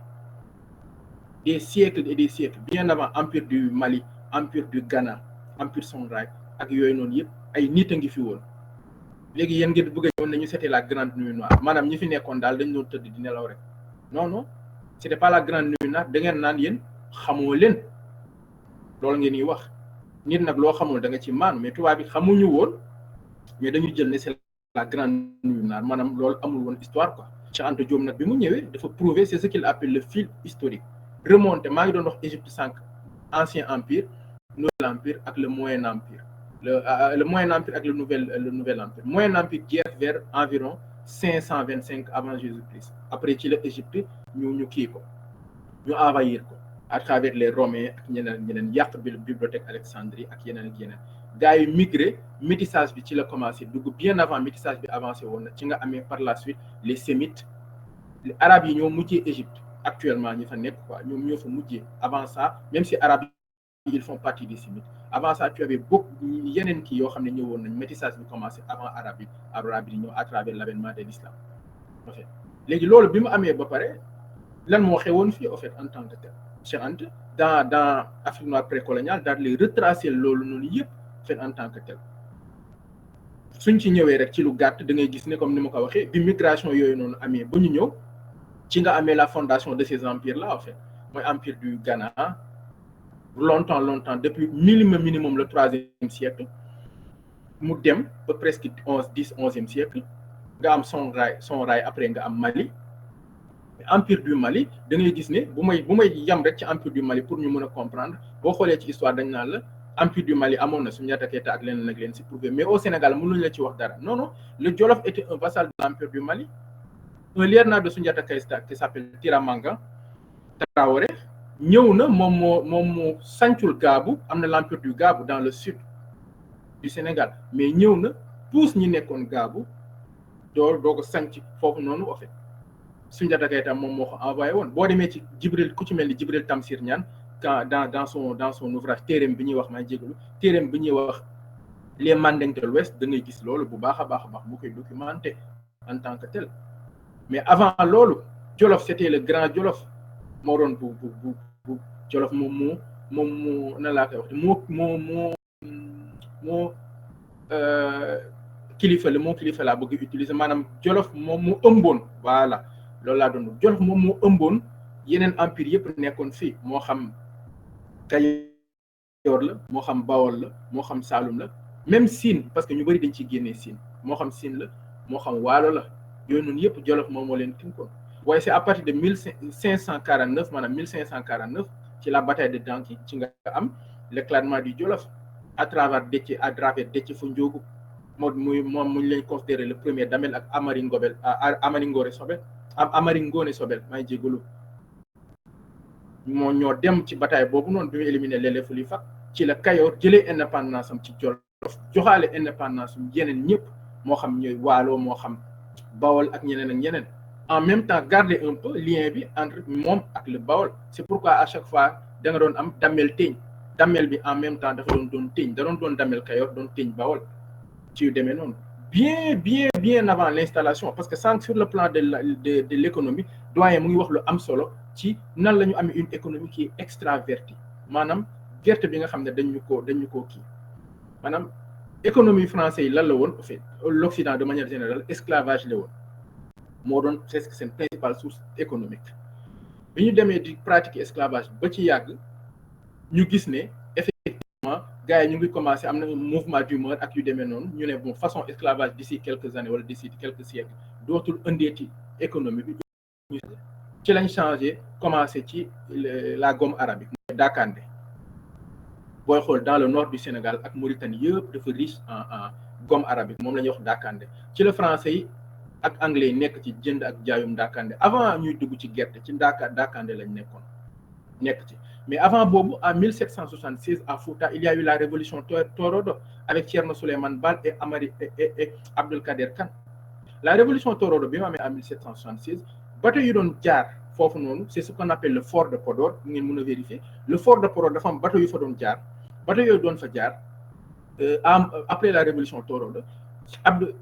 Speaker 3: des siècles et des siècles bien avant empire du Mali empire du Ghana empire Songhai ak yooyu noonu yëpp ay nit a ngi fi woon léegi yéen ngeen bëgg a ñëw nañu c'était la grande nuit noire maanaam ñi fi nekkoon daal dañ doon tëdd di nelaw rek non c'était pas la grande nuit noire da ngeen naan yéen xamoo leen loolu ngeen di wax nit nag loo xamul da nga ci maanu mais tubaab bi xamuñu woon mais dañu jël ne c'est la grande nuit noire maanaam loolu amul woon histoire quoi Cheikh Anta Diop nag bi mu ñëwee dafa prouver c'est ce qu'il appelle le fil historique remonté maa ngi doon wax Égypte sànq ancien empire nouvel empire ak le moyen empire le moyen empire ak le nouvel empire moyen empire guerre vers environ 525 avant Jésus-Christ après ci la Égypte ñu kii ko ñu envahir ko à travers les Romains ak ñeneen yàq bibliothèque Alexandrie ak yeneen gars yi migré métissage bi ci la commencé dugg bien avant métissage bi avancé woon na ci nga amee par la suite les sémites les arabes yi ñoo mujjee Égypte actuellement ñi fa nekk quoi ñoom ñoo fa mujjee avant ça même si arabes ils font partie des Sémites. Avant ça, tu avais beaucoup yeneen kii yoo xam ne ñëwoon nañ métissage bi commencé avant arabe yi ñëw à travers l'avènement de l'islam en fait léegi loolu bi mu amee ba pare lan moo xewoon fii en fait en tant que tel Cheikh Anta dans Afrique noire précoloniale daal di retracer loolu noonu yëpp en fait en tant que tel suñ ci ñëwee rek ci lu gàtt da ngay gis ne comme ni ma ko waxee bi migration yooyu noonu amee ba ñu ñëw ci nga amee la fondation de ces empires là en fait mooy empire du Ghana longtemps depuis minimum le 3e siècle mu dem ba presque 11e siècle nga am son rail après nga am Mali empire du Mali da ngay gis ne bu may yam rek ci empire du Mali pour ñu mën a comprendre boo xoolee ci histoire dañ naan la empire du Mali amoon na Soundiata Keita ak leneen ak leen si prouvé mais au Sénégal mënuñ la ci wax dara non le Jolof était un vassal de l'empire du Mali un lieutenant de Soundiata Keita qui s'appelle Tiramanga Traoré ñëw na moom moo sancul Gaabu am na l'empire du Gaabu dans le sud du Sénégal mais ñëw na tous ñi nekkoon Gaabu doo ko sanc foofu noonu en fait Soundiata Keita moom moo ko envoyé woon boo demee ci Jibril ku ci mel ni Jibril Tamsir Niane dans son ouvrage téereem bi ñuy wax maa jégalu téereem bi ñuy wax les Mandingues de l'Ouest da ngay gis loolu bu baax a baax mu koy documenté en tant que tel mais avant loolu Jolof c'était le grand Jolof moo doon bu Jolof moom na laa koy wax moo kilifa laa bëgg utiliser maanaam Jolof moom mu ëmboon voilà loolu laa doon Jolof moom moo ëmboon yeneen empire yëpp nekkoon fii moo xam Kayoor la moo xam Bawol la moo xam Saalum la même Siin parce que ñu bëri dañ ciy génnee Siin moo xam Siin la moo xam Waalo la yooyu noonu yëpp Jolof moom moo leen tënkoon waaye c'est à partir de 1549 maanaam 1549 ci la bataille de Danki ci nga am l'éclatement du Jolof à travers Déthié Fa Ndiogou moom mu ñu leen considéré le premier Damel ak Amari Ngoone Sobel maa ngi jégalu moo ñoo dem ci bataille boobu noonu bi mu éliminé Lele Foulifa ci la Kayoor jëlee indépendance am ci Jolof joxaale indépendance am yeneen ñëpp moo xam ñooy Waalo moo xam Bawol ak ñeneen en même temps garder un peu lien bi entre moom ak le Bawol c'est pourquoi à chaque fois da nga doon am Damel Teeñ Damel bi en même temps dafa doon Teeñ da doon Damel Kayoor doon Teeñ Bawol ci yu demee noonu bien avant l'installation parce que sànq sur le plan de l'économie doyen mu ngi wax lu am solo ci nan la ñu amee une économie qui est extravertie maanaam gerte bi nga xam ne dañu koo kii maanaam économie français yi lan la woon en fait l'Occident de manière générale esclavage la woon moo doon presque seen principale source économique bi ñu demee di pratiquer esclavage ba ci yàgg ñu gis ne effectivement gars yi ñu ngi commencé am na un mouvement d'humeur ak yu demee noonu ñu ne bon façon esclavage d'ici quelques années wala d'ici quelques siècles dootul indeeti économie bi ci lañ changé commencé ci la gomme arabique mooy Dakandé booy xool dans le nord du Sénégal ak Mauritanie yëpp dafa riche en gomme arabique moom la ñuy wax Dakandé ci la français yi ak anglais yi nekk ci jënd ak jaayum Dakandé avant ñuy dugg ci gerte ci Dakandé lañ nekk ci mais avant boobu en 1776 à Fouta il y a eu la révolution Torodo avec Thierno Souleymane Baal et Abdelkader Kane la révolution Torodo bi mu amee en 1776 bateau yu doon jaar foofu noonu c'est ce qu'on appelle le fort de Podor ngeen mën a vérifier le fort de Podor dafa am bateau yu fa doon jaar bateau yooyu doon fa jaar après la révolution Torodo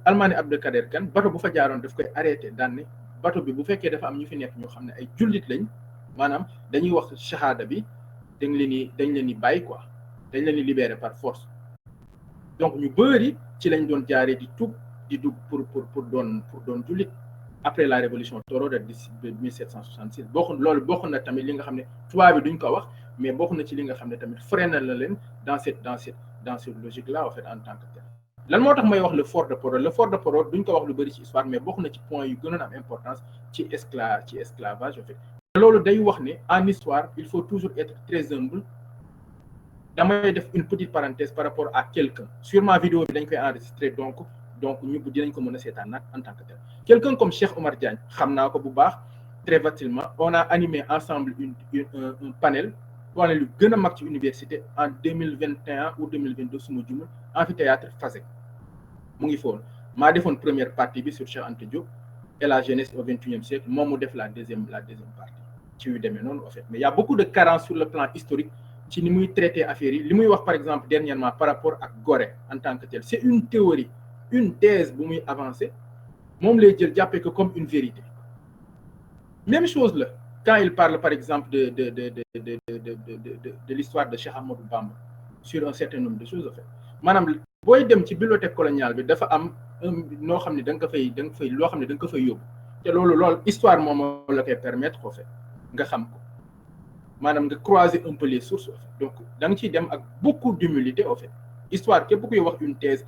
Speaker 3: Almaami Abdelkader Kane bateau bu fa jaaroon daf koy arrêté daan ne bateau bi bu fekkee dafa am ñu fi nekk ñoo xam ne ay jullit lañ maanaam dañuy wax shahada bi dañ leen di bàyyi quoi dañ leen di libérer par force donc ñu bëri ci lañ doon jaaree di dugg pour doon jullit après la révolution Torodo de 1766 bokk na tamit li nga xam ne tubaab bi duñ ko wax mais bokk na ci li nga xam ne tamit freiné la leen dans cette logique là en fait en tant que tel lan moo tax may wax le fort de Podor duñ ko wax lu bëri ci histoire mais bokk na ci point yu gënoon am importance ci esclavage en fait loolu day wax ne en histoire il faut toujours être très humble damay def une petite parenthèse par rapport à quelqu'un sûrement vidéo bi dañ koy enregistrer donc ñu dinañ ko mën a seetaan nag en tant que tel quelqu'un comme Cheikh Omar Diagne xam naa ko bu baax très facilement on a animé ensemble un panel yu gën a mag ci université en 2021 ou 2022 suma jumul amphithéâtre Fasek mu ngi foon maa defoon première partie bi sur Cheikh Anta Diop et la jeunesse au XXIe siècle moom mu def la deuxième partie ci yu demee noonu en fait mais il y a beaucoup de carences sur le plan historique ci ni muy traiter affaire yi li muy wax par exemple dernièrement par rapport ak Gorée en tant que tel c'est une théorie une thèse bu muy avancer moom lay jël jàppee ko comme une vérité même chose la quand il parle par exemple de l'histoire de Cheikh Ahmadou Bamba sur un certain nombre de choses en fait maanaam booy dem ci bibliothèque coloniale bi dafa am noo xam ne da nga fay loo xam ne da nga ko fay yóbbu te loolu histoire moom la koy permettre en fait nga xam ko maanaam nga croiser un peu les sources en fait donc da nga ciy dem ak beaucoup d'humilité en fait histoire képp kuy wax une thèse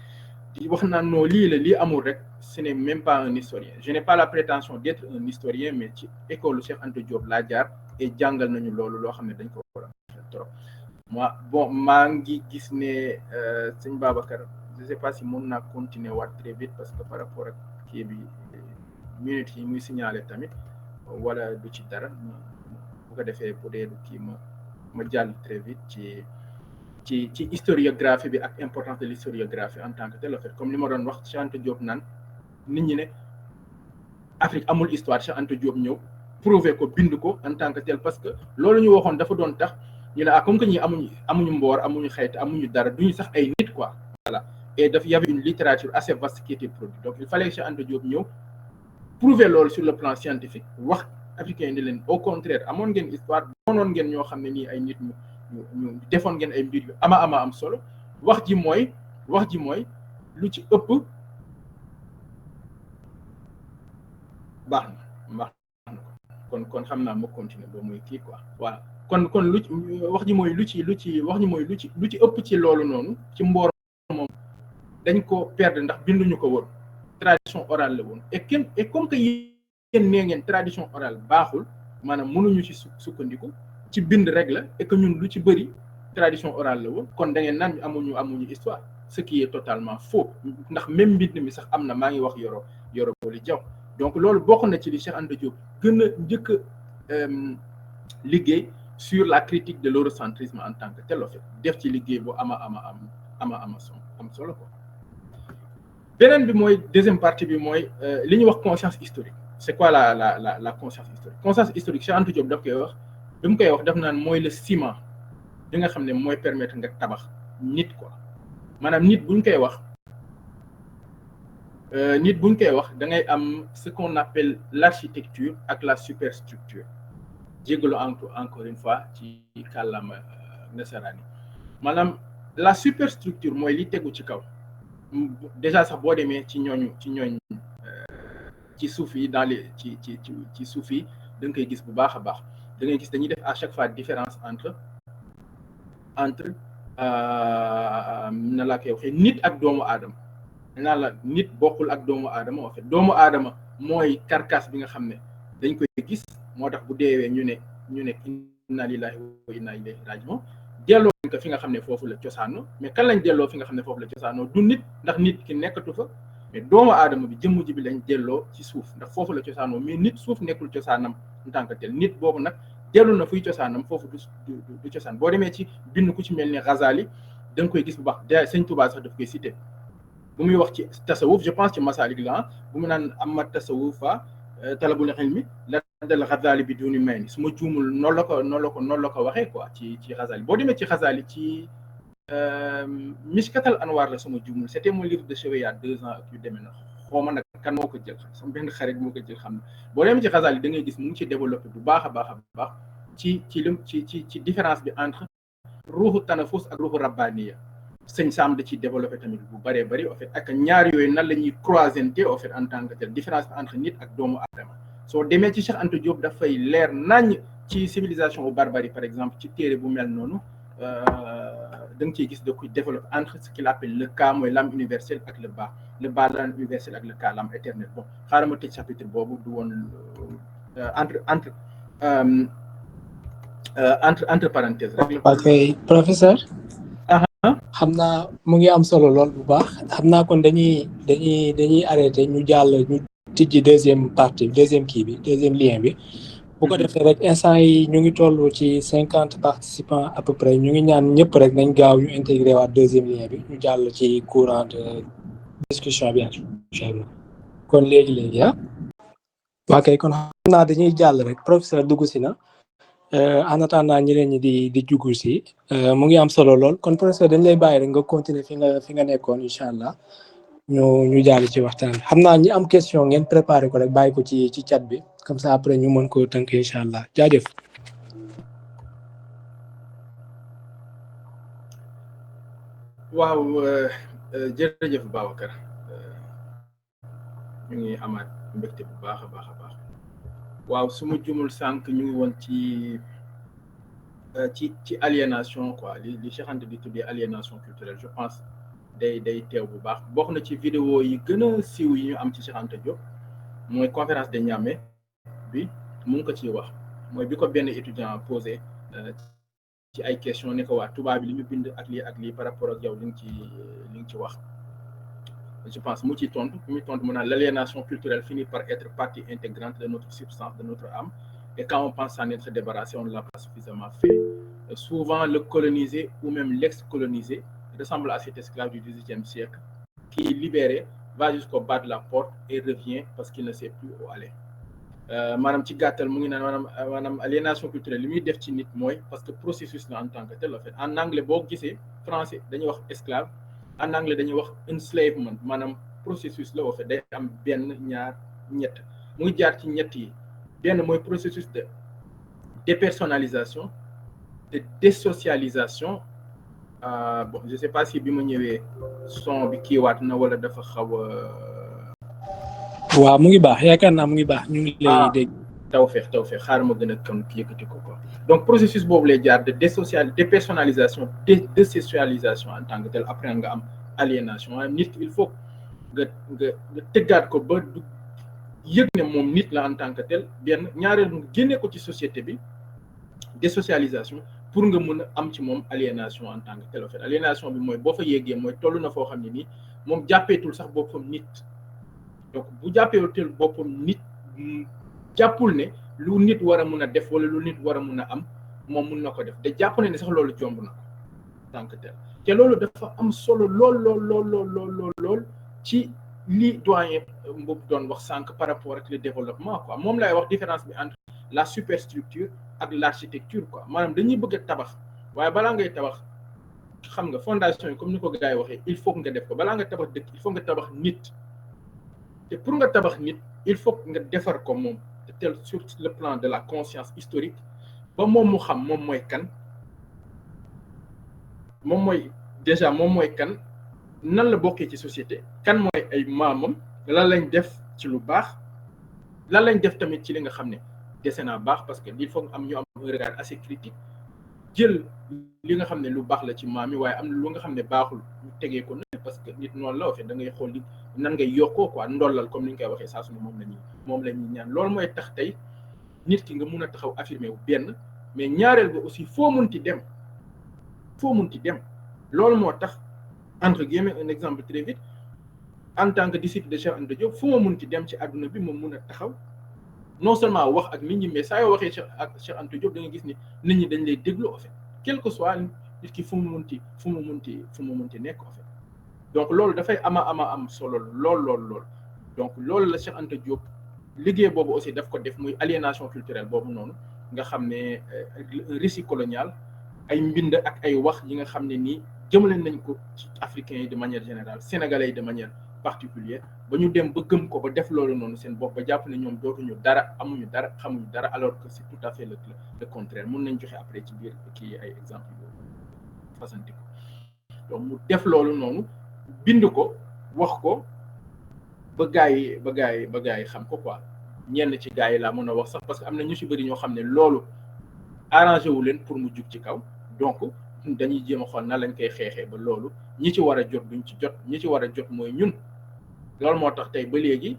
Speaker 3: di wax naan non lii la lii amul rek ce n'est même pas un historien je n'ai pas la prétention d'être un historien mais ci école Cheikh Anta Diop laa jaar et jàngal nañu loolu loo xam ne dañ ko war a trop moi bon maa ngi gis ne sëñ Babacar je sais pas si mën naa continuer waat très vite parce que par rapport ak kii bi minutes yi muy signaler tamit wala du ci dara bu ko defee bu dee du kii ma jàll très vite ci historiographie bi ak importance de l'historiographie en tant que tel en fait comme li ma doon wax Cheikh Anta Diop naan nit ñi ne Afrique amul histoire Cheikh Anta Diop ñëw prouver ko bind ko en tant que tel parce que loolu ñu waxoon dafa doon tax ñu ne comme que ñi amuñu mboor amuñu xeet amuñu dara duñu sax ay nit quoi voilà et daf y avait une littérature assez vaste qui était produite donc il fallait que Cheikh Anta Diop ñëw prouver loolu sur le plan scientifique wax africain ni leen au contraire amoon ngeen histoire doonoon ngeen ñoo xam ne nii ay nit ñu defoon ngeen ay mbir yu ama am solo wax ji mooy lu ci ëpp baax na kon xam naa ma continuer ba muy kii quoi voilà kon wax ji mooy lu ci ëpp ci loolu noonu ci mboor moom dañ ko perdre ndax binduñu ko woon tradition orale la woon et comme que yéen nee ngeen tradition orale baaxul maanaam mënuñu ci sukkandiku ci bind rek la et que ñun lu ci bëri tradition orale la woon kon da ngeen naan amuñu histoire ce qui est totalement faux ndax même mbind mi sax am na maa ngi wax Yoro Boli Diaw donc loolu bokk na ci li Cheikh Anta Diop gën a njëkk a liggéey sur la critique de l'eurocentrisme en tant que tel en fait def ci liggéey bu am solo quoi beneen bi mooy deuxième partie bi mooy li ñuy wax conscience historique c'est quoi la conscience historique Cheikh Anta Diop daf koy wax bi mu koy wax daf naan mooy le ciment bi nga xam ne mooy permettre nga tabax nit quoi maanaam nit buñ koy wax da ngay am ce qu'on appelle l'architecture ak la superstructure jégalu encore une fois ci kàllaama nasaraan yi maanaam la superstructure mooy li tegu ci kaw déjà sax boo demee ci suuf yi dans les ci suuf yi da nga koy gis bu baax a baax da ngay gis dañuy def à chaque fois différence entre na laa koy waxee nit ak doomu aadama naa la nit bokkul ak doomu aadama en fait doomu aadama mooy carcasse bi nga xam ne dañ koy gis moo tax bu deewee ñu ne inna lillahi wa inna ilayhi raji'un delloo ko fi nga xam ne foofu la cosaanoo mais kan lañ delloo fi nga xam ne foofu la cosaanoo du nit ndax nit ki nekkatu fa mais doomu aadama bi jëmm ji bi lañ delloo ci suuf ndax foofu la cosaanoo mais nit suuf nekkul cosaanam en tant que tel nit boobu nag dellu na fuy cosaanam foofu du cosaan boo demee ci bind ku ci mel ni Ghazali da nga koy gis bu baax Sëñ Tuubaa sax daf koy cité bu muy wax ci tasawuf je pense ci Masalik la bu mu naan amma tasawufa talabul ilmi la dal Ghazali bi duni may ni su ma juumul noonu la ko waxee quoi ci Ghazali boo demee ci Ghazali ci Mishkatal Anwar la sama juumul c'était mon livre de chevet il y a 2 ans ak yu demee na xawma nag kan moo ko jël sama benn xarit moo ko jël xam ne boo demee ci Ghazali da ngay gis mu ngi ci développé bu baax a baax ci différence bi entre ruuxu tanafus ak ruuxu rabbaniya sëñ Sam da ci développé tamit bu bëree bëri en fait ak ñaar yooyu nan la ñuy croisanté en fait en tant que tel différence bi entre nit ak doomu aadama soo demee ci Cheikh Anta Diop dafay leer nañ ci civilisation au barbarie par exemple ci téere bu mel noonu da nga ciy gis da koy développé entre ce qu'il appelle le cas mooy l'âme universelle ak le bas l'âme universelle ak le cas l'âme éternelle bon xaaral ma tëj chapitre boobu du woon entre parenthèses rek.
Speaker 1: ok professeur. xam naa mu ngi am solo lool bu baax xam naa kon dañuy arrêté ñu jàll ñu tijji deuxième lien bi bu ko defee rek instant yi ñu ngi toll ci 50 participants à peu près ñu ngi ñaan ñëpp rek nañ gaaw ñu intégré waat deuxième lien bi ñu jàll ci courant de discussion bi incha allah kon léegi ah. ok kon xam naa dañuy jàll rek professeur dugg si na en attendant ñeneen ñi di jugu si mu ngi am solo lool kon professeur dañ lay bàyyi rek nga continuer fi nga nekkoon incha allah ñu jàll ci waxtaan xam naa ñi am question ngeen préparé ko rek bàyyi ko ci chat bi comme ça après ñu mën ko tënk incha allah jaajëf.
Speaker 3: waaw jërëjëf Babacar ñu ngi amaat mbégte bu baax a baax a baax waaw su ma jumul sànq ñu ngi woon ci aliénation quoi li Cheikh Anta di tuddee aliénation culturelle je pense day teew bu baax bokk na ci vidéo yi gën a siiw yi ñu am ci Cheikh Anta Diop mooy conférence de Niamey bi mu ngi ko ciy wax mooy bi ko benn étudiant posé ci ay question ne ko waa tubaab bi li ñu bind ak lii par rapport ak yow li nga ci wax je pense mu ciy tontu mu naan l'aliénation culturelle finit par être partie intégrante de notre substance de notre âme et quand on pense s'en être débarrassé on ne l'a pas suffisamment fait souvent le colonisé ou même l'ex-colonisé ressemble à cet esclave du XVIIIe siècle qui libéré va jusqu'au bas de la porte et revient parce qu'il ne sait plus où aller maanaam ci gàttal mu ngi naan maanaam aliénation culturelle li muy def ci nit mooy parce que processus la en tant que tel en fait en anglais boo gisee français dañuy wax esclave en anglais dañuy wax enslavement maanaam processus la en fait day am benn ñaar ñett mu ngi jaar ci ñett yi benn mooy processus de dépersonnalisation de désocialisation bon je sais pas si bi ma ñëwee son bi kiiwaat na wala dafa xaw
Speaker 1: waaw mu ngi baax yaakaar naa mu ngi baax ñu ngi lay dégg.
Speaker 3: tawfeex xaaral ma gën a kon yëkkati ko quoi donc processus boobu lay jaar de dépersonnalisation désocialisation en tant que tel après nga am aliénation nit il faut nga tëggaat ko ba du yëg ne moom nit la en tant que tel benn ñaareel nga génne ko ci société bi désocialisation pour nga mën a am ci moom aliénation en tant que tel en fait aliénation bi mooy boo fa yéegee mooy toll na foo xam ne nii moom jàppeetul sax boppam nit donc bu jàppeetul boppam nit jàppul ne lu nit war a mun a def wala lu nit war a mun a am moom mun na ko def te jàpp ne sax loolu jomb na ko tant que tel te loolu dafa am solo lool ci li doyen Mboup doon wax sànq par rapport ak le développement quoi moom lay wax différence bi entre la superstructure ak l'architecture quoi maanaam dañuy bëgg a tabax waaye balaa ngay tabax xam nga fondation yi comme ni ko gars yi waxee il faut nga def ko balaa nga tabax dëkk il faut nga tabax nit te pour nga tabax nit il faut nga defar ko moom tel sur le plan de la conscience historique ba moom mu xam moom mooy kan moom mooy kan nan la bokkee ci société kan mooy ay maamam lan lañ def ci lu baax lan lañ def tamit ci li nga xam ne dese naa baax parce que il faut am ñu am un regard assez critique jël li nga xam ne lu baax la ci maam yi waaye am na lu nga xam ne baaxul ñu tegee ko ne parce que nit noonu la fait da ngay xool li nan ngay yokkoo quoi ndollal comme ni ñu koy waxee saa su ne moom la ñuy ñaan loolu mooy tax tey nit ki nga mun a taxaw affirmé wu benn mais ñaareel ba aussi foo munti dem loolu moo tax entre guillemets un exemple très vite en tant que disciple de Cheikh Anta Diop fu ma munti dem ci àdduna bi moom mun a taxaw non seulement wax ak nit ñi mais saa yoo waxee Cheikh Anta Diop da nga gis ni nit ñi dañ lay déglu en fait quel que soit nit ki fu mu munti nekk en fait donc loolu dafay am solo lool donc loolu la Cheikh Anta Diop liggéey boobu aussi daf ko def muy aliénation culturelle boobu noonu nga xam ne récit colonial ay mbind ak ay wax yi nga xam ne nii jëmale nañ ko ci africains yi de manière générale sénégalais yi de manière particulière ba ñu dem ba gëm ko ba def loolu noonu seen bopp ba jàpp ne ñoom dootuñu dara amuñu dara xamuñu dara alors que c'est tout à fait le contraire mun nañ joxe après ci biir kii ay exemple yooyu fasanti ko donc mu def loolu noonu bind ko wax ko ba gaa yi xam ko quoi ñenn ci gaa yi laa mën a wax sax parce que am na ñu ci bëri ñoo xam ne loolu arrangé wu leen pour mu jug ci kaw donc dañuy jéem a xool na lañ koy xeexee ba loolu ñi ci war a jot duñ ci jot ñi ci war a jot mooy ñun loolu moo tax tey ba léegi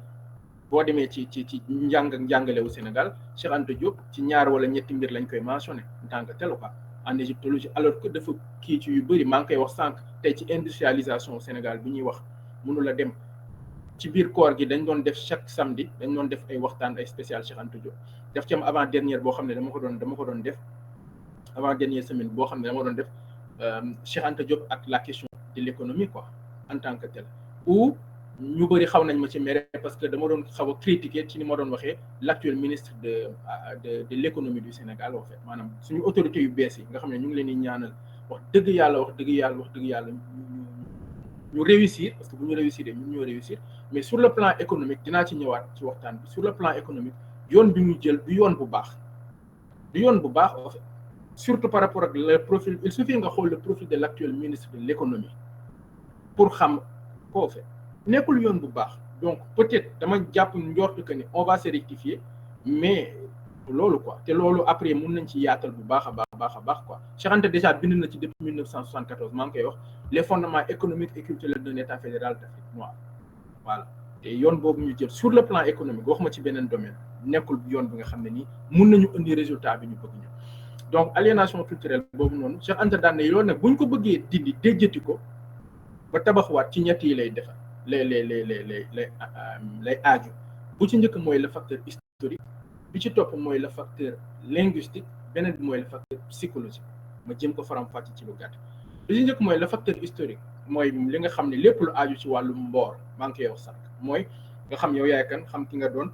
Speaker 3: boo demee ci njàngalewu Sénégal Cheikh Anta Diop ci ñaar wala ñetti mbir lañ koy mentionné en tant que tel quoi en égyptologie alors que dafa kii ci yu bëri maa ngi koy wax sànq tey ci industrialisation Sénégal bi ñuy wax mënu la dem ci biir koor gi dañ doon def chaque samedi dañ doon def ay waxtaan ay spécial Cheikh Anta Diop def ci am avant dernière boo xam ne dama ko doon def avant dernière semaine boo xam ne dama doon def Cheikh Anta Diop ak la question de l'économie quoi en tant que tel ou ñu bëri xaw nañ ma ci mere parce que dama doon xaw a critiquer ci ni ma doon waxee l'actuel ministre de l'économie du Sénégal en fait maanaam suñu autorités yu bees yi nga xam ne ñu ngi leen di ñaanal wax dëgg yàlla ñu réussir parce que bu ñu réussir ñun ñoo réussir mais sur le plan économique dinaa ci ñëwaat ci waxtaan bi sur le plan économique yoon bi ñu jël du yoon bu baax en fait surtout par rapport ak le profil il suffit nga xool le profil de l'actuel ministre de l'économie pour xam koo fait nekkul yoon bu baax donc peut-être dama jàpp njort que ni on va se rectifier mais loolu quoi te loolu après mun nañ ci yaatal bu baax a baax quoi Cheikh Anta déjà bind na ci depuis 1974 maa ngi koy wax les fondements économiques et culturels d'un état fédéral d'Afrique noire voilà te yoon boobu ñu jël sur le plan économique wax ma ci beneen domaine nekkul yoon bi nga xam ne nii mun nañu indi résultat bi ñu bëgg ñu donc aliénation culturelle boobu noonu Cheikh Anta daan ne loolu nag bu ñu ko bëggee dindi déjjati ko ba tabaxwaat ci ñett yi lay defar lay aaju bu ci njëkk mooy le facteur historique bi ci topp mooy le facteur linguistique beneen bi mooy le facteur psychologique ma jëm ko faram-fàcce ci lu gàtt bi ci njëkk mooy le facteur historique mooy li nga xam ne lépp lu aaju ci wàllu mboor maa ngi koy wax sànq mooy nga xam yow yaay kan xam ki nga doon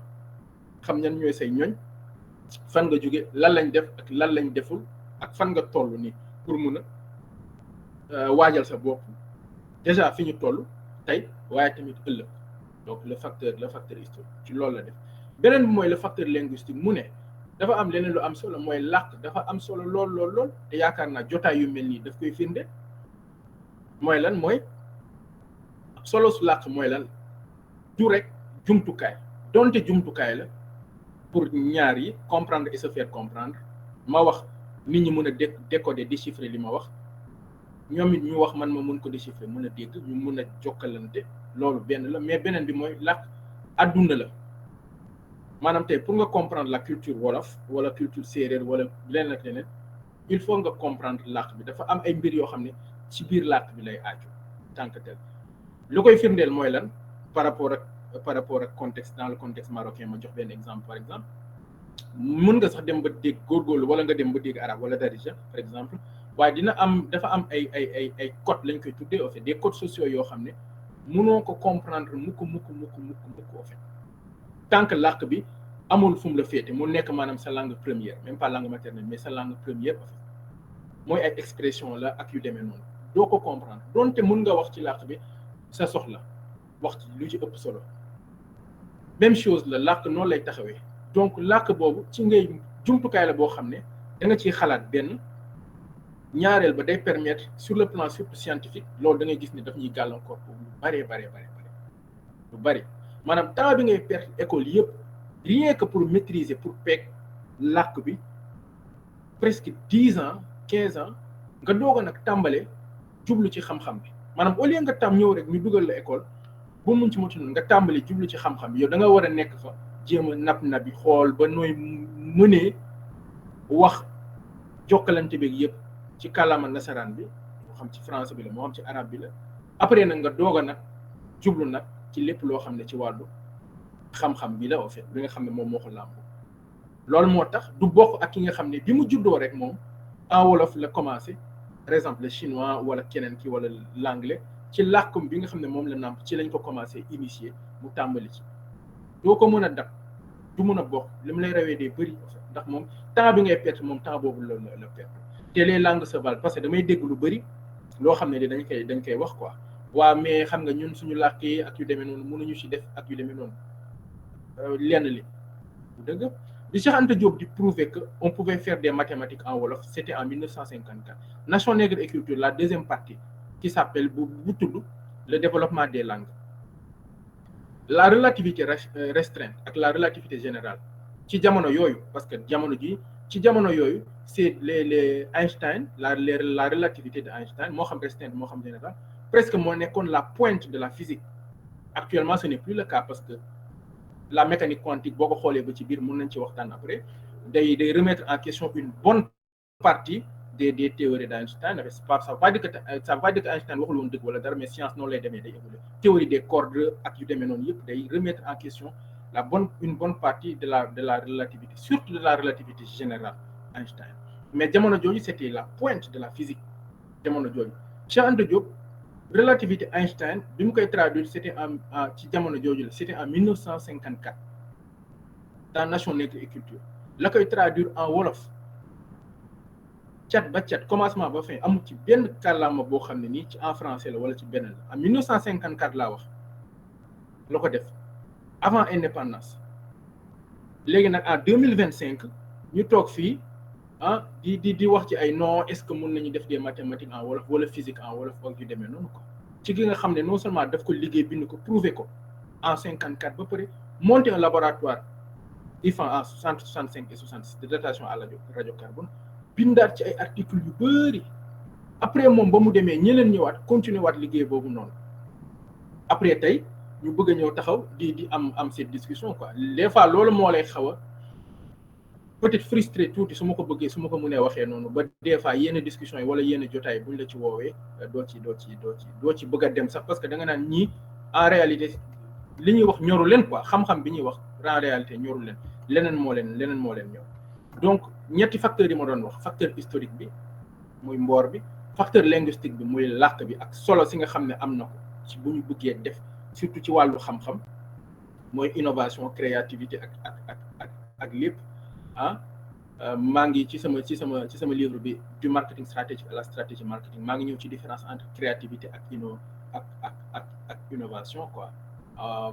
Speaker 3: xam ñan ñooy say ñoñ fan nga jóge lan lañ def ak lan lañ deful ak fan nga toll nii pour mun a waajal sa bopp déjà fi ñu toll tey waaye tamit ëllëg donc le facteur historique ci loolu la def beneen bi mooy le facteur linguistique mu ne dafa am leneen lu am solo mooy làkk dafa am solo lool te yaakaar naa jotaay yu mel nii daf koy firnde mooy lan mooy solo su làkk mooy lan du rek jumtukaay donte jumtukaay la pour ñaar yi comprendre et se faire comprendre ma wax nit ñi mën a décoder déchiffrer li ma wax ñoom it ñu wax man ma mën ko déchiffrer mën a dégg ñu mën a jokkalante loolu benn la mais beneen bi mooy làkk adduna la maanaam tey pour nga comprendre la culture wolof wala culture séeréer wala leneen ak leneen il faut nga comprendre làkk bi dafa am ay mbir yoo xam ne ci biir làkk bi lay aaju tant que tel lu koy firndeel mooy lan par rapport ak contexte dans le contexte marocain ma jox benn exemple par exemple mën nga sax dem ba dégg góorgóorlu wala nga dem ba dégg arabe wala darija par exemple waaye dafa am ay codes lañ koy tuddee au fait des codes sociaux yoo xam ne mënoo ko comprendre mukk au fait tant que làkk bi amul fu mu la féete mu nekk maanaam sa langue première même pas langue maternelle mais sa langue première au fait mooy ay expression la ak yu demee noonu doo ko comprendre donte mën nga wax ci làkk bi sa soxla wax ci lu ci ëpp solo même chose la làkk noonu lay taxawee donc làkk boobu ci ngay jumtukaay la boo xam ne da nga ciy xalaat benn ñaareel ba day permettre sur le plan surtout scientifique loolu da ngay gis ne daf ñuy gàllankoor bu lu bari maanaam temps bi ngay perdre école yëpp rien que pour maîtriser pour peeg làkk bi presque 10 ans 15 ans nga doog a nag tàmbale jublu ci xam-xam bi maanaam au lieu nga tam ñëw rek ñu dugal la école bu mun ci motu noonu nga tàmbale jublu ci xam-xam bi yow da nga war a nekk fa jéem a nab bi xool ba nooy mënee wax jokkalante beeg yëpp ci kàllaama nasaraan bi moo xam ci français bi la moo xam ci arabe bi la après nag nga doog a nag jublu nag ci lépp loo xam ne ci wàllu xam-xam bi la au fait bi nga xam ne moom moo ko làmb loolu moo tax du bokk ak ki nga xam ne bi mu juddoo rek moom en wolof la commencé par exemple le chinois wala keneen ki wala l'anglais ci làkkum bi nga xam ne moom la nàmp ci lañ ko commencé initier mu tàmbali ci doo ko mën a dab du mën a bokk li mu lay rawee dee bëri au fait ndax moom temps bi ngay perte moom temps boobu la perte te les langues se valent parce que damay dégg lu bëri loo xam ne dañ koy wax quoi waa mais xam nga ñun suñu làkk yi ak yu demee noonu mënuñu ci def ak yu demee noonu lenn li dëgg di Cheikh Anta Diop di prouver que on pouvait faire des mathématiques en wolof c'était en 1954 Nation nègre et culture la deuxième partie qui s'appelle bu tudd le développement des langues la relativité restreinte ak la relativité générale ci jamono yooyu parce que jamono yooyu c'est les Einstein la relativité de Einstein moo xam restreinte moo xam générale presque moo nekkoon la pointe de la physique actuellement ce n'est plus le cas parce que la mécanique quantique boo ko xoolee ba ci biir mën nañ ci waxtaan après day remettre en question une bonne partie des théories d'Einstein ça va dire que Einstein waxul woon dëgg wala dara mais science noonu lay demee day évoluer théorie des cordes ak yu demee noonu yëpp day remettre en question une bonne partie de la relativité surtout de la relativité générale Einstein mais jamono jooju c'était la pointe de la physique jamono jooju Cheikh Anta Diop relativité Einstein bi mu koy traduire c'était en ci jamono jooju la c'était en 1954 dans Nation Nègre et Culture la koy traduire en wolof cat ba cat commencement ba fin amul ci benn kàllaama boo xam ne nii ci en français la wala ci benn la en 1954 laa wax la ko def avant indépendance léegi nag en 2025 ñu toog fii di wax ci ay non est-ce que mun nañu def des mathématiques en wolof wala physique en wolof ak yu demee noonu ko ci gi nga xam ne non seulement daf ko liggéey bind ko prouver ko en 54 ba pare monter un laboratoire IFAN en 65 et 66 de datation à la radiocarbone bindaat ci ay articles yu bëri après moom ba mu demee ñeneen ñëwaat continuer waat liggéey boobu noonu après tey ñu bëgg a ñëw taxaw di am cette discussion quoi des fois loolu moo lay xaw a peut-être frustré tuuti su ma ko bëggee su ma ko mënee waxee noonu ba des fois yenn discussion yi wala yenn jotaay buñ la ci woowee doo ci bëgg a dem sax parce que da nga naan ñii en réalité li ñuy wax ñoru leen quoi xam-xam bi ñuy wax en réalité ñoru leen leneen moo leen ñor donc ñetti facteurs yi ma doon wax facteur historique bi muy mboor bi facteur linguistique bi muy làkk bi ak solo si nga xam ne am na ko ci bu ñu bëggee def surtout ci wàllu xam-xam mooy innovation créativité ak lépp maa ngi ci sama livre bi du marketing stratégique à la stratégie marketing maa ngi ñëw ci différence entre créativité ak innovation quoi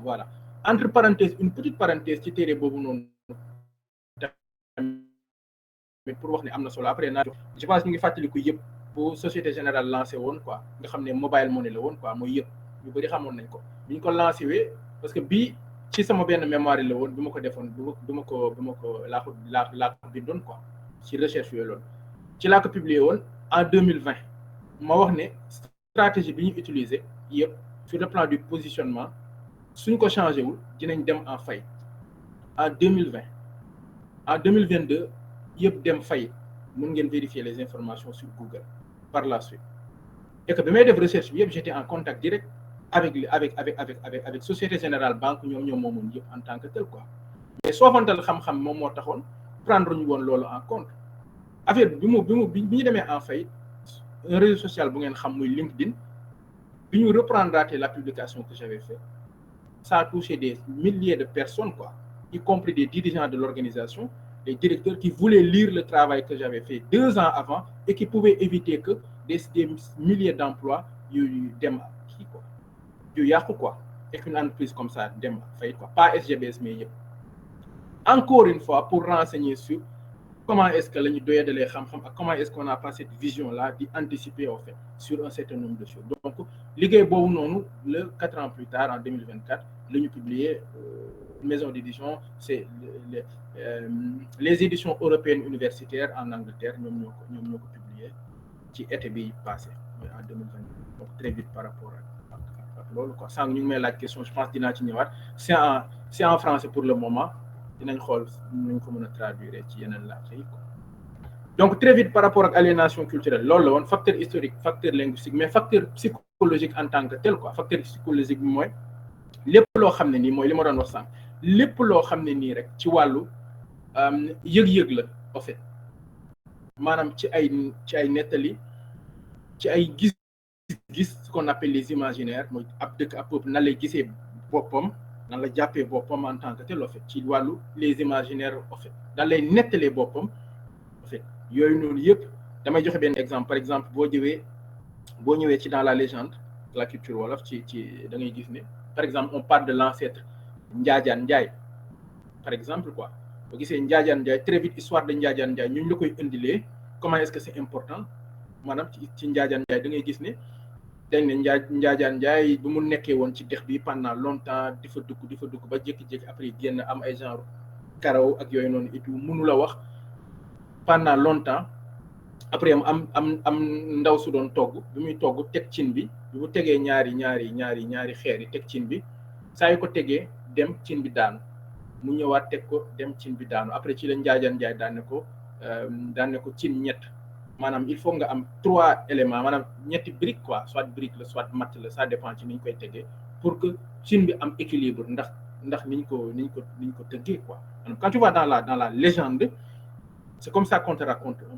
Speaker 3: voilà entre parenthèses une petite parenthèse ci téere boobu noonu pour wax ne am na solo après naa je pense ñu ngi fàttaliku yëpp bu Société Générale lancé woon quoi nga xam ne mobile money la woon quoi mooy yëpp ñu bëri xamoon nañ ko bi ñu ko lancé wee parce que bii ci sama benn mémoire la woon bi ma ko defoon bi ma ko laa ko bindoon quoi ci recherche yooyu loolu ci laa ko publié woon en 2020 ma wax ne stratégie bi ñu utiliser yëpp sur le plan du positionnement suñ ko changé wul dinañ dem en faillite en 2020 en 2022 yëpp dem faillite mun ngeen vérifier les informations sur Google par la suite et que bi may def recherche bi yëpp j'étais en contact direct avec Société Générale Banque ñoom moomoon yëpp en tant que tel quoi mais soofantal xam-xam moom moo taxoon prendre ñu woon loolu en compte affaire bi ñu demee en faillite un réseau social bu ngeen xam muy LinkedIn bi ñu reprendre la publication que j'avais fait ça a touché des milliers de personnes quoi y compris des dirigeants de l'organisation des directeurs qui voulaient lire le travail que j'avais fait 2 ans avant et qui pouvaient éviter que des milliers d'emplois yu dem kii quoi yu yàqu quoi et qu'une entreprise comme ça dem faillite quoi pas SGBS mais yëpp encore une fois pour renseigner sur comment est-ce que la ñu doyadalee xam-xam ak comment est-ce qu'on a pas cette vision là di anticiper en fait sur un certain nombre de choses donc liggéey boobu noonu le 4 ans plus tard en 2024 la ñu publié maison d'édition c'est les éditions européennes universitaires en Angleterre ñoom ñoo ko publié ci été bi passé en 2022 donc très vite par rapport ak loolu quoi sànq ñu ngi may laaj question je pense dinaa ci ñëwaat c'est en français pour le moment dinañ xool nuñ ko mën a traduire ci yeneen laaj yi quoi donc très vite par rapport ak aliénation culturelle loolu la woon facteur historique facteur linguistique mais facteur psychologique en tant que tel quoi facteur psychologique bi mooy lépp loo xam ne nii mooy li ma doon wax sànq lépp loo xam ne nii rek ci wàllu yëg-yëg la en fait maanaam ci ay nettali ci ay gis ce qu'on appelle les imaginaires mooy ab dëkk ab peuple nan lay gisee boppam nan la jàppee boppam en tant que tel en fait ci wàllu les imaginaires en fait nan lay nettalee boppam en fait yooyu noonu yëpp damay joxe benn exemple par exemple boo ñëwee ci dans la légende de la culture wolof ci da ngay gis ne par exemple on parle de l'ancêtre Njaajaan Njaay par exemple quoi boo gisee Njaajaan Njaay très vite histoire de Njaajaan Njaay ñu la koy indilee comment est-ce que c'est important maanaam ci Njaajaan Njaay da ngay gis ne dañ ne Njaajaan Njaay bu mu nekkee woon ci dex bi pendant longtemps di fa dugg ba jékki-jékki après génn am ay genre karaw ak yooyu noonu et tout mënu la wax pendant longtemps après am ndaw su doon togg bi muy togg teg cin bi bu tegee ñaari xeer yi teg cin bi saa yu ko tegee dem cin bi daanu mu ñëwaat teg ko dem cin bi daanu après ci la Njaajaan Njaay daan ne ko cin ñett maanaam il faut nga am 3 éléments maanaam ñetti brique quoi soit brique la soit matt la ça dépend ci ni ñu koy tegee pour que cin bi am équilibre ndax niñ ko tëggee quoi quand tu vas dans la légende c'est comme ça qu'on te raconte un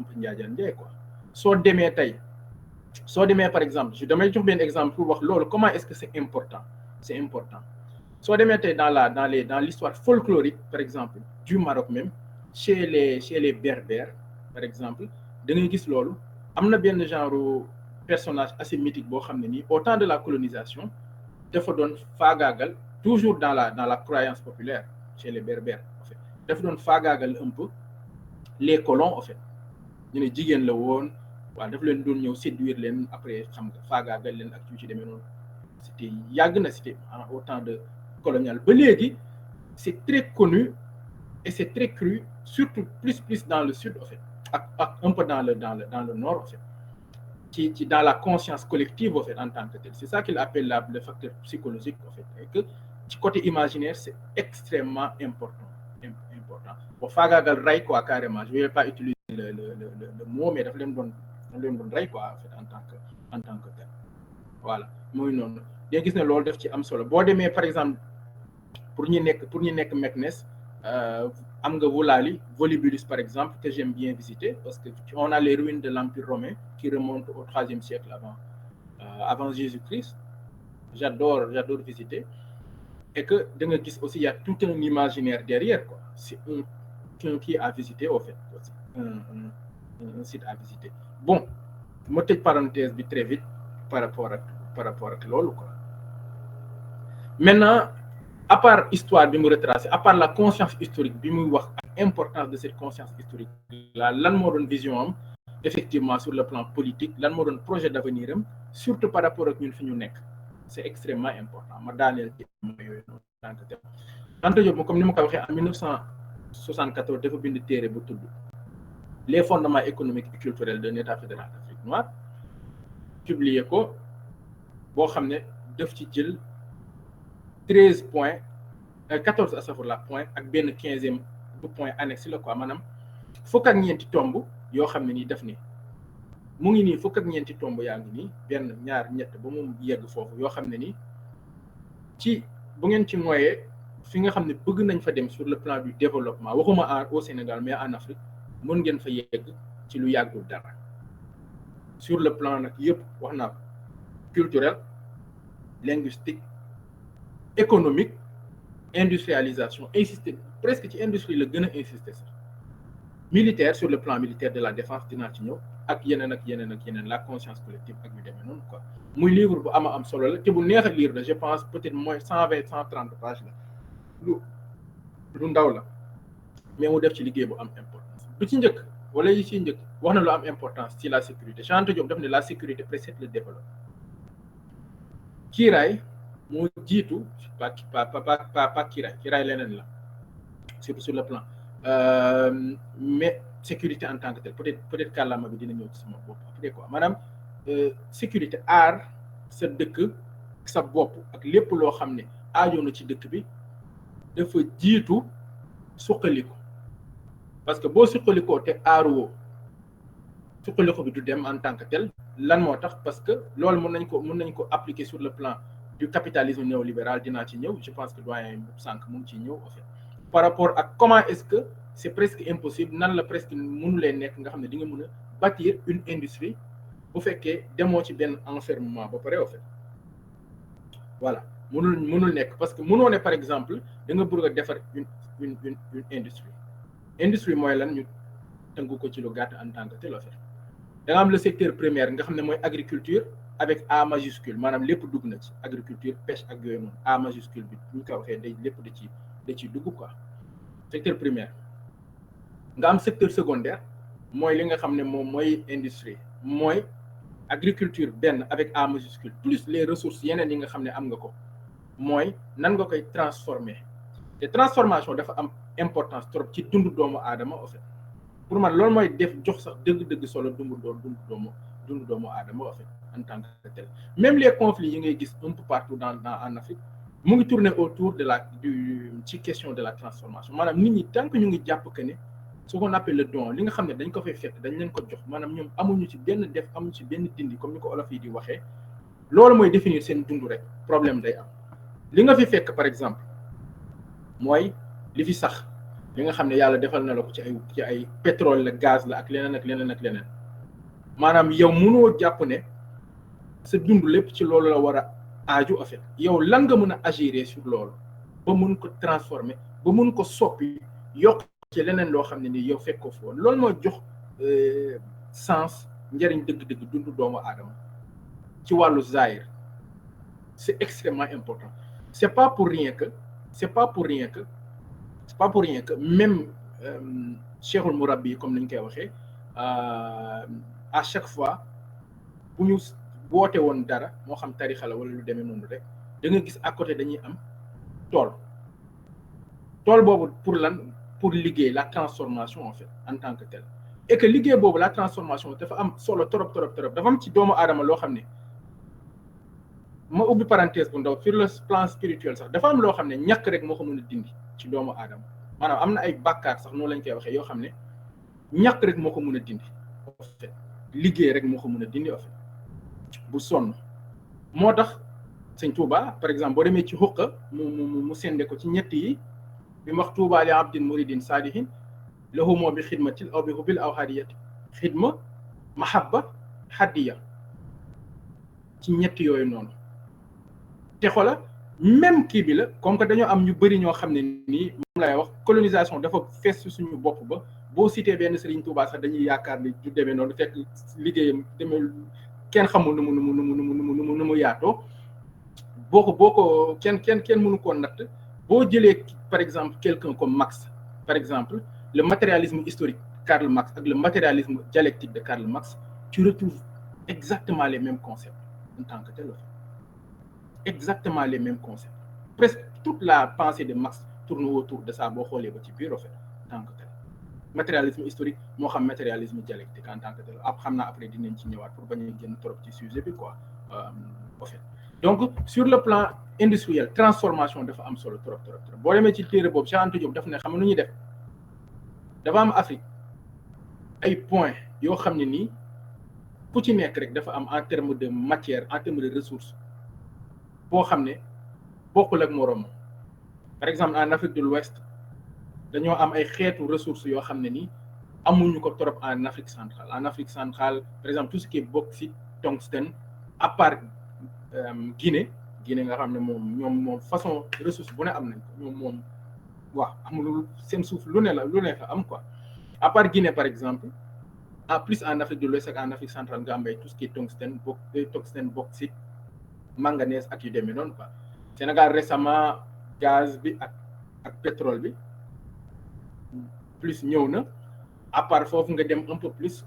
Speaker 3: peu Njaajaan Njaay quoi soo demee tey soo demee par exemple damay jox benn exemple pour wax loolu comment est-ce que c'est important soo demee tey dans l'histoire folklorique par exemple du Maroc même chez les berbères par exemple da ngay gis loolu am na benn genre personnage assez mythique boo xam ne nii au temps de la colonisation dafa doon faagaagal toujours dans la croyance populaire chez les berbères en fait dafa doon faagaagal un peu les colons en fait ñu ne jigéen la woon waaw dafa leen doon ñëw séduire leen après xam nga faagaagal leen ak ci demee noonu c'était yàgg na c'était au temps de colonial ba léegi c'est très connu et c'est très cru surtout plus dans le sud en fait ak un peu dans le nord en fait ci dans la conscience collective en fait en tant que tel c'est ça qu'il appelle le facteur psychologique en fait et que ci côté imaginaire c'est extrêmement important bon faagaagal rey quoi carrément je vais pas utiliser le mot mais dafa leen doon rey quoi en fait en tant que tel voilà mooy noonu da gis ne loolu daf ci am solo boo demee par exemple pour ñu nekk Meknès am nga Woulali Volubilis par exemple que j'aime bien visiter parce que on a les ruines de l'Empire romain qui remontent au IIIe siècle avant Jésus-Christ j'adore visiter et que da nga gis aussi il y a tout un imaginaire derrière quoi c'est un qui à visiter au fait aussi un site à visiter bon ma tëj parenthèse bi très vite par rapport ak loolu quoi maintenant à part histoire bi mu retracé à part la conscience historique bi muy wax ak importance de cette conscience historique là lan moo doon vision am effectivement sur le plan politique lan moo doon projet d'avenir am surtout par rapport ak ñun fi ñu nekk c'est extrêmement important ma daaneel ci yooyu noonu Anta Diop comme ni ma ko waxee en 1974 dafa bind téere bu tudd les fondements économiques et culturels d'un État fédéral d'Afrique noire publié ko boo xam ne daf ci jël 13 points 14 astafurlah points ak benn 15e point annexe la quoi maanaam fukk ak ñeenti tomb yoo xam ne nii def ni mu ngi nii fukk ak ñeenti tomb yaa ngi nii benn ñaar ñett ba mu yegg foofu yoo xam ne nii ci bu ngeen ci moyee fi nga xam ne bëgg nañ fa dem sur le plan du développement waxuma au Sénégal mais en Afrique mën ngeen fa yegg ci lu yàggul dara sur le plan nag yëpp wax naa culturel linguistique économique industrialisation insister presque ci industrie la gën a insister sax militaire sur le plan militaire de la défense dinaa ci ñëw ak yeneen la conscience collective ak yu demee noonu quoi muy livre bu am solo la te bu neex a lire la je pense peut-être moins 120-130 pages la lu ndaw la mais mu def ci liggéey bu am importance bu ci njëkk wala yi ci njëkk wax na lu am importance ci la sécurité Cheikh Anta Diop daf ne la sécurité précède le développement kiiraay moo jiitu pas kiiraay leneen la surtout sur le plan mais sécurité en tant que tel peut-être kàllaama bi dina ñëw ci sama bopp après quoi maanaam sécurité aar sa dëkk sa bopp ak lépp loo xam ne aajoon na ci dëkk bi dafa jiitu suqaliku parce que boo suqalikoo te aaruwoo suqaliku bi du dem en tant que tel lan moo tax parce que loolu mën nañ ko appliquer sur le plan du capitalisme néolibéral dinaa ci ñëw je pense que doyen sànq mu ngi ciy ñëw en fait par rapport ak comment est-ce que c'est presque impossible nan la presque mënulee nekk nga xam ne di nga mën a bâtir une industrie bu fekkee demoo ci benn enfermement ba pare en fait voilà mënul nekk parce que mënoo ne par exemple da nga bëgg a defar une industrie mooy lan ñu tënku ko ci lu gàtt en tant que tel en fait da nga am le secteur primaire nga xam ne mooy agriculture avec A majuscule maanaam lépp dugg na ci agriculture pêche ak yooyu noonu A majuscule bi ñu ko waxee day lépp da ciy dugg quoi secteur primaire nga am secteur secondaire mooy li nga xam ne moom mooy industrie mooy agriculture benn avec A majuscule plus les ressources yeneen yi nga xam ne am nga ko mooy nan nga koy transformer te transformation dafa am importance trop ci dundu doomu aadama en fait pour man loolu mooy def jox sax dëgg-dëgg solo dundu doomu aadama en fait en tant que tel même les conflits yi ngay gis un peu partout en Afrique mu ngi tourner autour de ci question de la transformation maanaam nit ñi tant que ñu ngi jàpp que ne ce qu'on appelle le don li nga xam ne dañ ko fay fekk dañ leen ko jox maanaam ñoom amuñu ci benn dindi comme ni ko olof yi di waxee loolu mooy définir seen dund rek problème day am li nga fi fekk par exemple mooy li fi sax li nga xam ne yàlla defal na la ko ci ay pétrole la gaz la ak leneen maanaam yow mënoo jàpp ne sa dund lépp ci loolu la war a aaju en fait yow lan nga mën a agir sur loolu ba mun ko transformer ba mun ko soppi yokk ci leneen loo xam ne ni yow fekk ko foon loolu moo jox sens njëriñ dëgg-dëgg dundu doomu aadama ci wàllu zahir c'est extrêmement important c'est pas pour rien que même cheikhul murabbi comme ni ñu koy waxee à chaque fois bu ñu woote woon dara moo xam tarixa la wala lu demee noonu rek da nga gis à côté dañuy am tool boobu pour lan pour liggéey la transformation en fait en tant que tel et que liggéey boobu la transformation dafa am solo trop dafa am ci doomu aadama loo xam ne ma ubbi parenthèse bu ndaw sur le plan spirituel sax dafa am loo xam ne ñàkk rek moo ko mën a dindi ci doomu aadama maanaam am na ay bàkkaar sax noonu lañ koy waxee yoo xam ne ñàkk rek moo ko mën a dindi en fait liggéey rek moo ko mën a dindi en fait bu sonn moo tax sëñ Touba par exemple boo demee ci xuqa mu sende ko ci ñett yi bi mu wax Touba li abdin muridin saadihin lahu moo bi xidmatil aw bi hubil aw hadiyati xidma mahabba hadiya ci ñett yooyu noonu te xoola même kii bi la comme que dañoo am ñu bëri ñoo xam ne nii moom lay wax colonisation dafa fees suñu bopp ba boo cité benn Serigne Touba sax dañuy yaakaar ni du demee noonu fekk liggéeyam demee kenn xamul nu mu yaatoo boo ko kenn mënu koo natt boo jëlee par exemple quelqu'un comme Marx par exemple le matérialisme historique Karl Marx ak le matérialisme dialectique de Karl Marx tu retrouves exactement les mêmes concepts en tant que tel exactement les mêmes concepts presque toute la pensée de Marx tourne autour de ça boo xoolee ba ci biir en fait en tant que tel matérialisme historique moo xam matérialisme dialectique en tant que tel xam naa après dinañ ci ñëwaat pour bañ a génn trop ci sujet bi quoi en fait donc sur le plan industriel transformation dafa am solo trop boo demee ci téere boobu Cheikh Anta Diop daf ne xam nu ñuy def dafa am Afrique ay points yoo xam ne nii ku ci nekk rek dafa am en terme de matière en terme de ressources boo xam ne bokkul ak moroom par exemple en Afrique de l'Ouest dañoo am ay xeetu ressources yoo xam ne nii amuñu ko trop en Afrique centrale par exemple tout ce qui est bauxite tungstène à part Guinée nga xam ne moom façon ressource bu ne am nañ ko moom waaw amul seen suuf lu ne fa am quoi à part Guinée par exemple en plus en Afrique de l'Ouest ak en Afrique centrale nga am ay tout ce qui est tungstène bauxite manganèse ak yu demee noonu quoi Sénégal récemment gaz bi ak pétrole bi plus ñëw na à part foofu nga dem un peu plus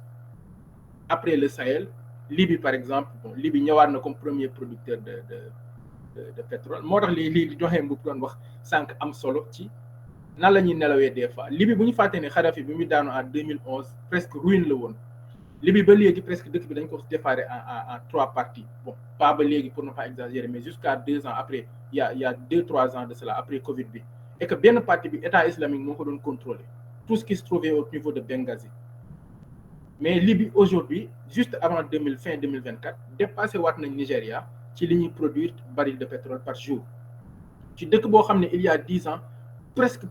Speaker 3: après le Sahel Libye par exemple Libye ñëwaat na comme premier producteur de pétrole moo tax lii di joxe bu doon wax sànq am solo ci nan la ñuy nelawee des fois Libye bu ñu fàtte ne Kadhafi bi mu daanu en 2011 presque ruine la woon Libye ba léegi presque dëkk bi dañ ko séparé en 3 parties bon pas ba léegi pour ne pas exagérer mais jusqu'à 2 ans après il y a 2-3 ans de cela après Covid bi et que benn partie bi état islamique moo ko doon contrôler tout ce qui se trouvait au niveau de Benghazi mais Libye aujourd'hui juste avant fin 2024 dépassé waat nañ Nigéria ci li ñuy produire baril de pétrole par jour ci dëkk boo xam ne il y a 10 ans presque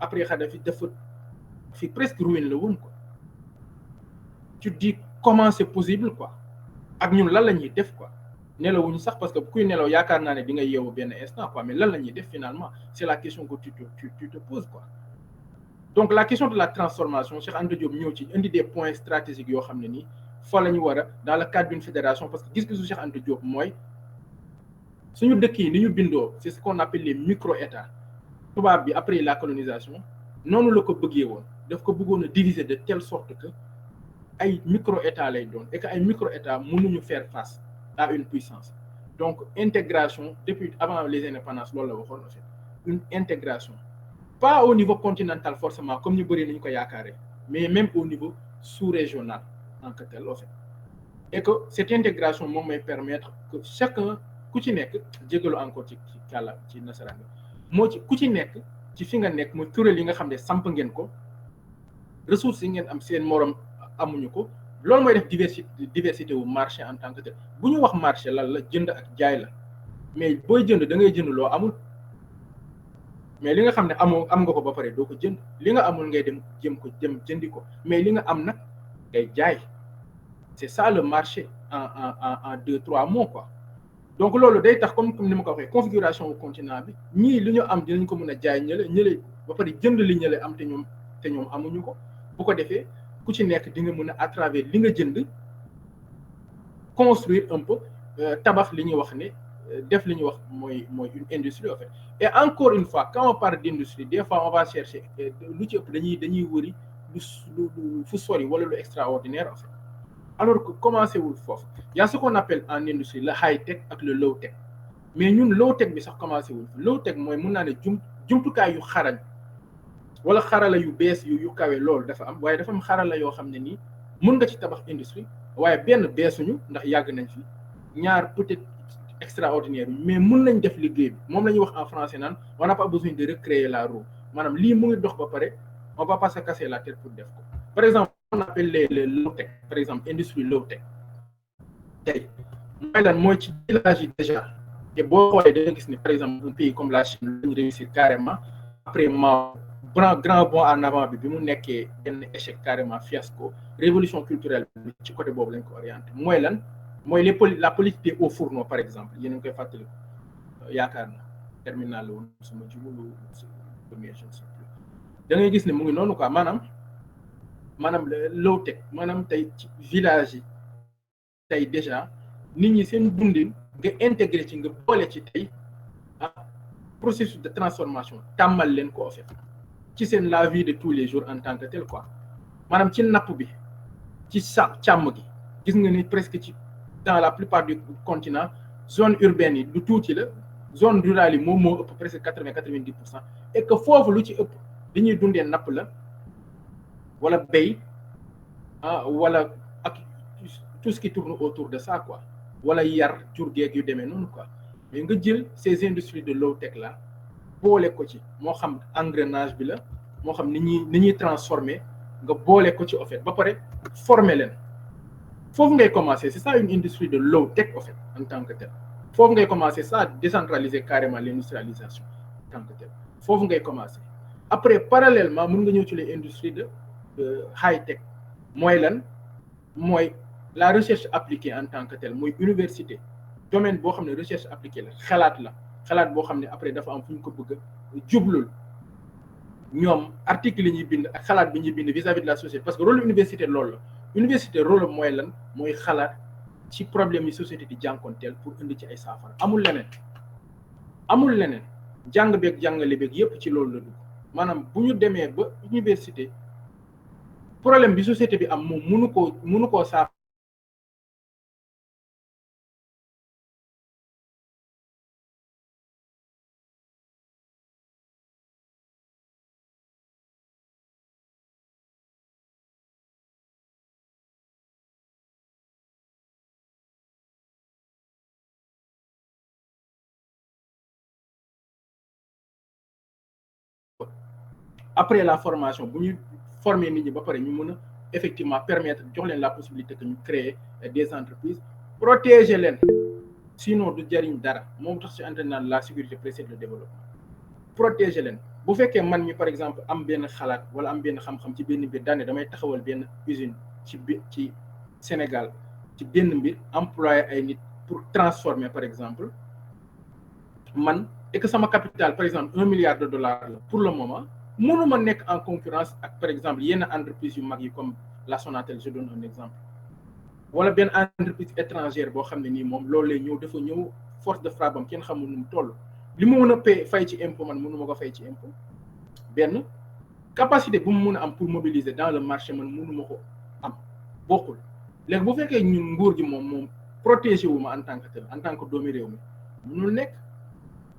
Speaker 3: après Kadhafi dafa fi presque ruine la woon quoi tu dis comment c'est possible quoi ak ñun lan la ñuy def quoi nelawuñu sax parce que kuy nelaw yaakaar naa ne di nga yeewu benn instant quoi mais lan la ñuy def finalement c'est la question que tu te poses quoi donc la question de la transformation Cheikh Anta Diop ñëw ci indi des points stratégiques yoo xam ne nii fa la ñu war a dans le cadre d'une fédération parce que gis-gisu Cheikh Anta Diop mooy suñu dëkk yi ni ñu bindoo c'est ce qu'on appelle les micro-états tubaab bi après la colonisation noonu la ko bëggee woon daf ko bëggoon a diviser de telle sorte que ay micro-états lay doon et que ay micro-états mënuñu faire face à une puissance donc intégration depuis avant les indépendances loolu la waxoon en fait une intégration pas au niveau continental forcément comme ñu bëri nañu ko yaakaaree mais même au niveau sous-régional en que tel en fait et que cette intégration moom may permettre que chacun ku ci nekk jégalu encore ci kàlla ci nasaraan moo ci ku ci nekk ci fi nga nekk mooy kuréel yi nga xam ne samp ngeen ko ressources yi ngeen am seen morom amuñu ko loolu mooy def diversité wu marché en tant que tel bu ñu wax marché lan la jënd ak jaay la mais booy jënd da ngay jënd loo amul mais li nga xam ne am nga ko ba pare doo ko jënd li nga amul ngay dem jëndi ko mais li nga am nag ngay jaay c'est ça le marché en 2-3 mois quoi. Donc loolu day tax comme ni ma ko waxee configuration wu continent bi ñii li ñu am dinañ ko mën a jaay ñële ba pare jënd li ñële am te ñoom amuñu ko bu ko defee ku ci nekk di nga mën a à travers li nga jënd construire un peu tabax li ñuy wax ne def li ñuy wax mooy une industrie en fait. Et encore une fois quand on parle d'industrie des fois on va chercher lu ci ëpp dañuy wëri lu fu sori wala lu extraordinaire en fait. Alors que commencé wul foofu y a ce qu'on appelle en industrie le high tech ak le low tech mais ñun low tech bi sax commencé wul low tech mooy mun naa ne jumtukaay yu xarañ wala xarala yu bees yu kawe loolu dafa am waaye dafa am xarala yoo xam ne nii mun nga ci tabax industrie waaye benn beesuñu ndax yàgg nañ fi ñaar peut-être extraordinaire mais mun nañ def liggéey bi moom la ñuy wax en français naan on n'a pas besoin de recréer la roue maanaam lii mu ngi dox ba pare on va pas se casser la tête pour def ko. Par exemple on appelle les low tech par exemple industrie low tech tey mooy lan mooy ci village yi déjà te boo xoolee da nga gis ne par exemple un pays comme la Chine lañu réussir carrément après grand bond en avant bi mu nekkee benn échec carrément fiasco révolution culturelle bi ci côté boobu lañ ko orienté mooy lan mooy la politique des hauts fourneaux par exemple yéen a ngi koy fàttali yaakaar na terminal la woon suma jumulu premier je ne sais plus da ngay gis ne mu ngi noonu quoi maanaam low tech maanaam tey ci village yi tey déjà nit ñi seen dundin nga intégré ci nga boole ci tey processus de transformation tàmmal leen ko en fait ci seen la vie de tous les jours en tant que tel quoi maanaam ci napp bi ci càmm gi gis nga ni presque ci dans la plupart du continent zone urbaine yi lu tuuti la zone rurale yi moom moo ëpp presque 80-90% et que foofu lu ci ëpp li ñuy dundee napp la wala béy wala ak tout ce qui tourne autour de ça quoi wala yar jur geeg yu demee noonu quoi mais nga jël ces industries de low tech là boole ko ci moo xam engrenage bi la moo xam ni ñuy transformer nga boole ko ci en fait ba pare former leen foofu ngay commencer c'est ça une industrie de low tech en fait en tant que tel foofu ngay commencer ça décentraliser carrément l'industrialisation en tant que tel foofu ngay commencer après parallèlement mën nga ñëw ci les industries de high tech mooy lan mooy la recherche appliquée en tant que tel mooy université domaine boo xam ne recherche appliquée la xalaat boo xam ne après dafa am fu ñu ko bëgg a jublul ñoom article yi ñuy bind ak xalaat bi ñuy bind vis-à-vis de la société parce que rôle université loolu la université rôle mooy lan mooy xalaat ci problème yi société di jànkonteel pour indi ci ay saafara amul leneen jàng beeg jàngale beeg yépp ci loolu la dugg maanaam bu ñu demee ba université problème bi société bi am moom mënu koo saafara après la formation bu ñu former nit ñi ba pare ñu mën a effectivement permettre jox leen la possibilité que ñu créer des entreprises protéger leen sinon du jariñ dara moom tax ci entraînement la sécurité précède le développement protéger leen bu fekkee man mi par exemple am benn xalaat wala am benn xam-xam ci benn mbir daane damay taxawal benn usine ci Sénégal ci benn mbir employé ay nit pour transformer par exemple man et que sama capital par exemple $1 milliard la pour le moment mënuma nekk en concurrence ak par exemple yenn entreprise yu mag yi comme la Sonatel je donne un exemple wala benn entreprise étrangère boo xam ne nii moom loolu lay ñëw dafa ñëw force de frappe am kenn xamul nu mu toll li mu mën a fay ci impôt man mënuma ko fay ci impôt benn capacité bu mu mën a am pour mobiliser dans le marché man mënuma ko am bokkul léegi bu fekkee ñun nguur gi moom protégé wu ma en tant que tel en tant que doomi réew mi mënul nekk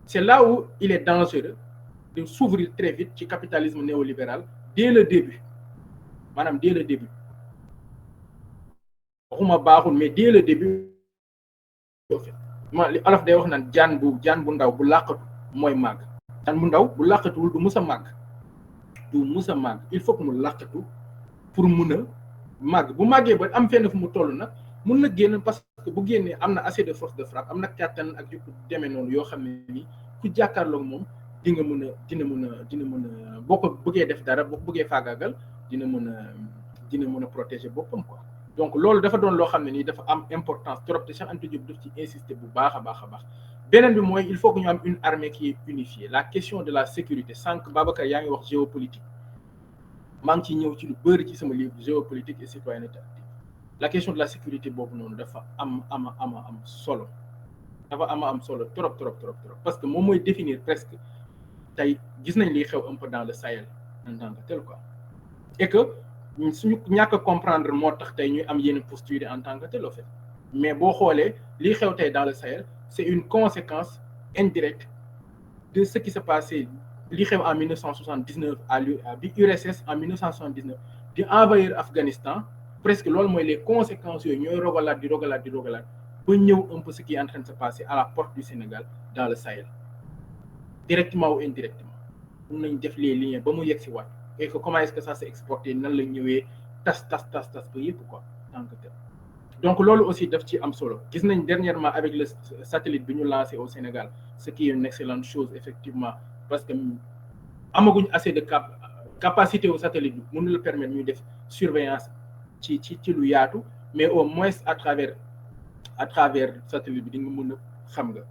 Speaker 3: c'est là où il est dangereux de s'ouvrir très vite ci capitalisme néolibéral dès le début maanaam dès le début waxuma baaxul mais dès le début li olof day wax naan jaan bu ndaw bu làqatu mooy màgg jaan bu ndaw bu làqatuwul du mus a màgg il faut que mu làqatu pour mun a màgg bu màggee ba am fenn fu mu toll nag mun na génn parce que bu génnee am na assez de force de frappe am na kàttan ak yu demee noonu yoo xam ne ni ku jàkkaarloog moom dina mën a boo ko bëggee def dara boo ko bëggee faagaagal dina mën a protéger boppam quoi donc loolu dafa doon loo xam ne nii dafa am importance trop te Cheikh Anta Diop daf ci insister bu baax a baax a baax beneen bi mooy il faut que ñu am une armée qui est unifiée la question de la sécurité sànq Babacar yaa ngi wax géopolitique maa ngi ciy ñëw ci lu bëri ci sama livre géopolitique et citoyenneté active la question de la sécurité boobu noonu dafa am solo dafa am solo trop parce que moom mooy définir presque tey gis nañ liy xew un peu dans le Sahel en tant que tel quoi et que suñu ñàkk a comprendre moo tax tey ñuy am yenn posture en tant que tel au fait mais boo xoolee liy xew tey dans le Sahel c'est une conséquence indirecte de ce qui s'est passé li xew en 1979 bi URSS en 1979 di envahir Afghanistan presque loolu mooy les conséquences yooyu ñooy rogalaat ba ñëw un peu ce qui est en train de se passer à la porte du Sénégal dans le Sahel directement ou indirectement mun nañ def les liens ba mu yegg si waat et que comment est-ce que ça s'est exporté nan la ñëwee tas ba yëpp quoi tant que tel donc loolu aussi daf ci am solo gis nañ dernièrement avec le satellite bi ñu lancé au Sénégal ce qui est une excellente chose effectivement parce que amaguñ assez de capacité au satellite bi mënu la permettre ñuy def surveillance ci lu yaatu mais au moins à travers satellite bi di nga mën a xam nga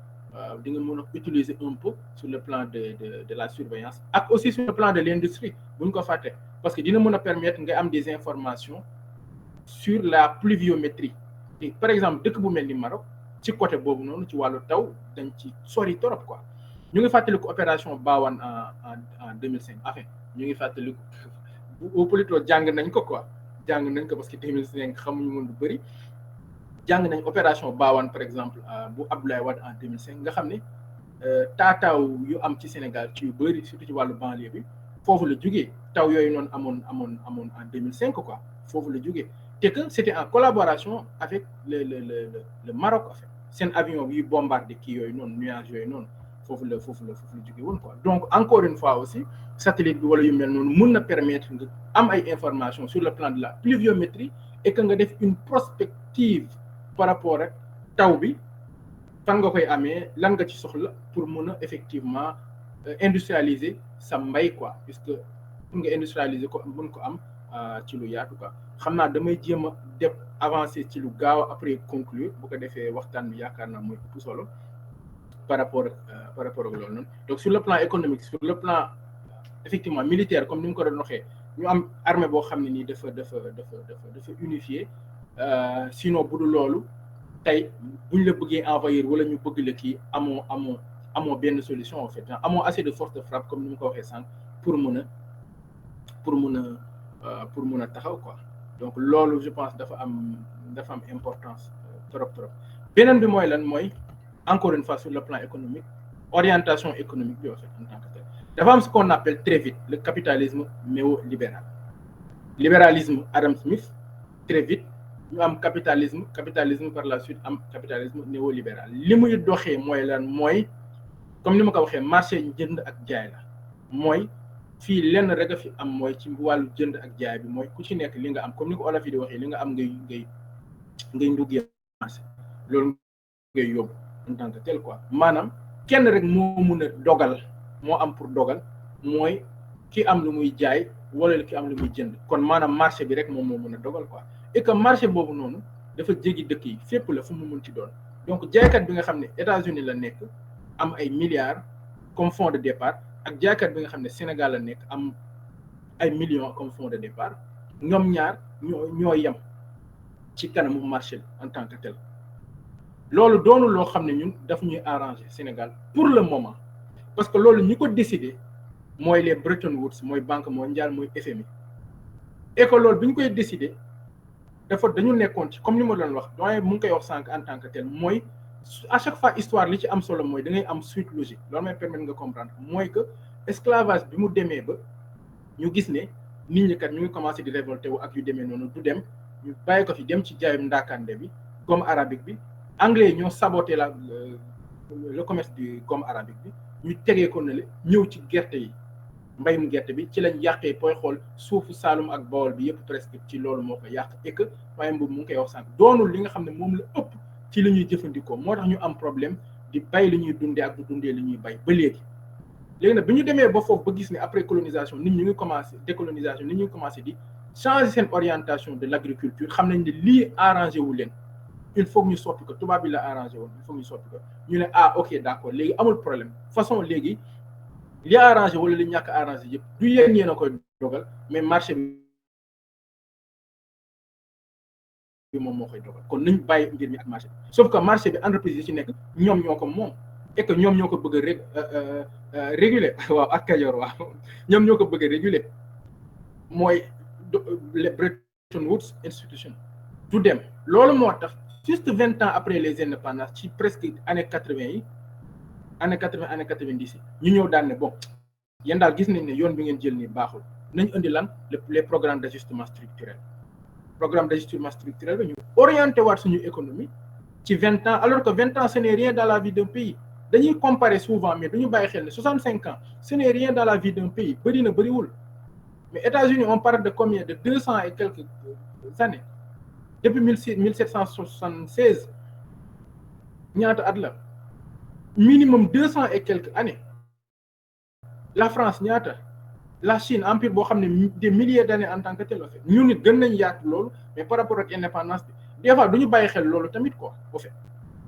Speaker 3: di nga mën a utiliser un peu sur le plan de la surveillance ak aussi sur le plan de l'industrie bu ñu ko fàtte parce que dina mën a permettre nga am des informations sur la pluviométrie et par exemple dëkk bu mel ni Maroc ci côté boobu noonu ci wàllu taw dañ ci sori torop quoi ñu ngi fàttaliku opération Bawane en 2005 enfin ñu ngi fàttaliku au plutôt jàng nañ ko parce que 2005 xamuñu woon lu bëri jàng nañ opération Bawane par exemple bu Abdoulaye Wade en 2005 nga xam ne taataaw yu am ci Sénégal ci yu bëri surtout ci wàllu banlieue bi foofu la jógee taw yooyu noonu amoon en 2005 quoi foofu la jógee te que c'était en collaboration avec le Maroc en fait seen avion yi bombardé kii yooyu noonu nuage yooyu noonu foofu la jógee woon quoi donc encore une fois aussi satellite bi wala yu mel noonu mun na permettre nga am ay informations sur le plan de la pluviométrie et que nga def une prospective par rapport ak taw bi fan nga koy amee lan nga ci soxla pour mun a effectivement industrialiser sa mbay quoi puisque pour nga industrialiser ko mun ko am ci lu yaatu quoi xam naa damay jéem a def avancer ci lu gaaw après conclure bu ko defee waxtaan bi yaakaar naa mooy ëpp solo par rapport ak loolu noonu donc sur le plan économique sur le plan effectivement militaire comme ni mu ko doon waxee ñu am armée boo xam ne nii dafa unifié sinon bu dul loolu tey buñ la bëggee envahir wala ñu bëgg la kii amoo benn solution en fait amoo assez de force de frappe comme ni mu ko waxee sànq pour mun a taxaw quoi donc loolu je pense dafa am importance trop beneen bi mooy lan mooy encore une fois sur le plan économique orientation économique bi en fait en tant que tel dafa am ce qu'on appelle très vite le capitalisme néolibéral libéralisme Adam Smith très vite ñu am capitalisme par la suite am capitalisme néolibéral li muy doxee mooy lan mooy comme ni ma ko waxee marché jënd ak jaay la mooy fii lenn rek a fi am mooy ci wàllu jënd ak jaay bi mooy ku ci nekk li nga am comme ni ko olof yi di waxee li nga am ngay nduggee marché loolu ngay yóbbu en tant que tel quoi maanaam kenn rek moo mun a dogal moo am pour dogal mooy ki am lu muy jaay wala ki am lu muy jënd kon maanaam marché bi rek moom moo mun a dogal quoi et que marché boobu noonu dafa jéggi dëkk yi fépp la fu mu mun ci doon donc jaaykat bi nga xam ne États-Unis la nekk am ay milliards comme fonds de départ ak jaaykat bi nga xam ne Sénégal la nekk am ay millions comme fonds de départ ñoom ñaar ñoo yem ci kanamu marché bi en tant que tel loolu doonul loo xam ne ñun daf ñuy arranger Sénégal pour le moment parce que loolu ñi ko décider mooy les Bretton Woods mooy Banque mondiale mooy FMI et que loolu bi ñu koy décider dañu nekkoon ci comme ni ma doon wax doyen mu ngi koy wax sànq en tant que tel mooy à chaque fois histoire li ci am solo mooy da ngay am suite logique loolu may permettre nga comprendre mooy que esclavage bi mu demee ba ñu gis ne nit ñi kat ñu ngi commencé di révolté wu ak yu demee noonu du dem ñu bàyyi ko fi dem ci jaayum ndaakande bi gomme arabique bi anglais yi ñoo saboté le commerce du gomme arabique bi ñu tegee ko ne ñëw ci gerte yi mbayum gerte bi ci lañ yàqee booy xool suufu Saalum ak Bawol bi yëpp presque ci loolu moo ko yàq et que waaye boobu mu ngi koy wax sànq doonul li nga xam ne moom la ëpp ci li ñuy jëfandikoo moo tax ñu am problème di bay li ñuy dundee ak du dundee li ñuy bay ba léegi nag bi ñu demee ba foofu ba gis ne après colonisation nit ñu ngi commencé décolonisation nit ñu ngi commencé di changer seen orientation de l'agriculture xam nañ ne lii arrangé wu leen il faut que ñu soppi ko tubaab bi la arrangé woon il faut que ñu soppi ko ñu ne ah ok d'accord léegi amul problème façon léegi li arrangé wala li ñàkk arrangé yëpp du yéen yéen a koy dogal mais marché bi moom moo koy dogal kon nañ bàyyi mbir mi ak marché bi sauf que marché bi entreprise yi ci nekk ñoom ñoo ko moom et que ñoom ñoo ko bëgg a réguler waaw ak Kajoor waaw ñoom ñoo ko bëgg a réguler mooy les Bretton Woods institution du dem loolu moo tax juste 20 ans après les indépendances ci presque année 80 yi année 80 année 90 yi ñu ñëw daan ne bon yéen daal gis nañ ne yoon bi ngeen jël nii baaxul nañ indi lan les programmes d'ajustement structurel programme d'ajustement structurel ba ñu orienté waat suñu économie ci 20 ans alors que 20 ans ce n'est rien dans la vie d'un pays dañuy comparer souvent mais duñu bàyyi xel ne 65 ans ce n'est rien dans la vie d'un pays bëri na bëriwul mais États-Unis on parle de combien de 200 et quelques années depuis 1776 ñaata at la minimum 200 et quelques années la France ñaata la Chine empire boo xam ne des milliers d'années en tant que tel fait ñun nit gën nañ yaatu loolu mais par rapport ak indépendance bi des fois duñu bàyyi xel loolu tamit quoi au fait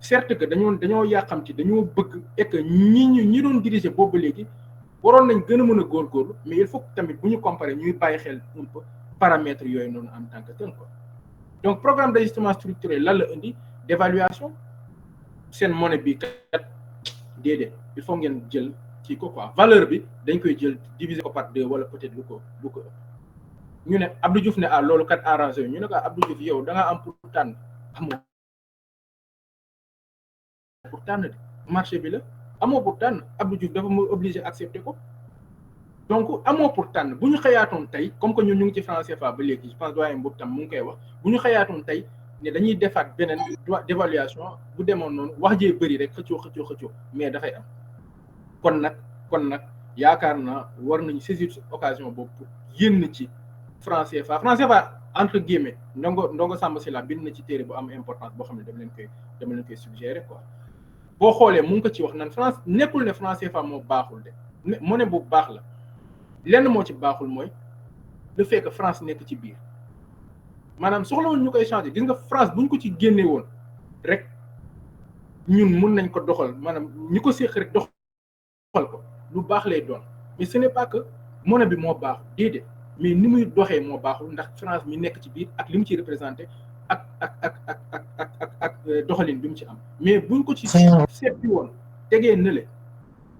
Speaker 3: certes que dañoo yàqamti dañoo bëgg et que ñi doon diriger boobu léegi waroon nañ gën a mën a góorgóorlu mais il faut que tamit bu ñu comparer ñuy bàyyi xel un peu paramètres yooyu noonu en tant que tel quoi donc programme d'ajustement structurel lan la indi d'évaluation seen monnaie bi kat déedéet il faut ngeen jël kii ko quoi valeur bi dañ koy jël diviser ko par 2 wala peut-être lu ko ñu ne Abdou Diouf ne loolu kat arrangé ñu ne ko Abdou Diouf yow da nga am pour tànn amoo pour tànn de marché bi la amoo pour tànn Abdou Diouf dafa mu obligé accepter ko donc amoo pour tànn bu ñu xëyaatoon tey comme que ñun ñu ngi ci franc CFA ba léegi je pense doyen boobu tam mu ngi koy wax bu ñu xëyaatoon tey ne dañuy defaat beneen d'évaluation bu demoon noonu wax jee bëri rek xëccoo mais dafay am kon nag yaakaar naa war nañu saisir occasion boobu pour yénn ci franc CFA entre guillemets ndongo Samba Sylla bind na ci téere bu am importance boo xam ne dama leen koy suggérer quoi boo xoolee mu ngi ko ci wax nan France nekkul ne franc CFA moo baaxul de monnaie bu baax la lenn moo ci baaxul mooy le fait que France nekk ci biir maanaam soxlawul ñu koy changer gis nga France bu ñu ko ci génne woon rek ñun mun nañ ko doxal maanaam ñi ko séq rek doxal ko lu baax lay doon mais ce n'est pas que monnaie bi moo baaxul déedéet mais ni muy doxee moo baaxul ndax France mi nekk ci biir ak li mu ci représenté ak doxalin bi mu ci am mais buñ ko ci seppi woon tegee nële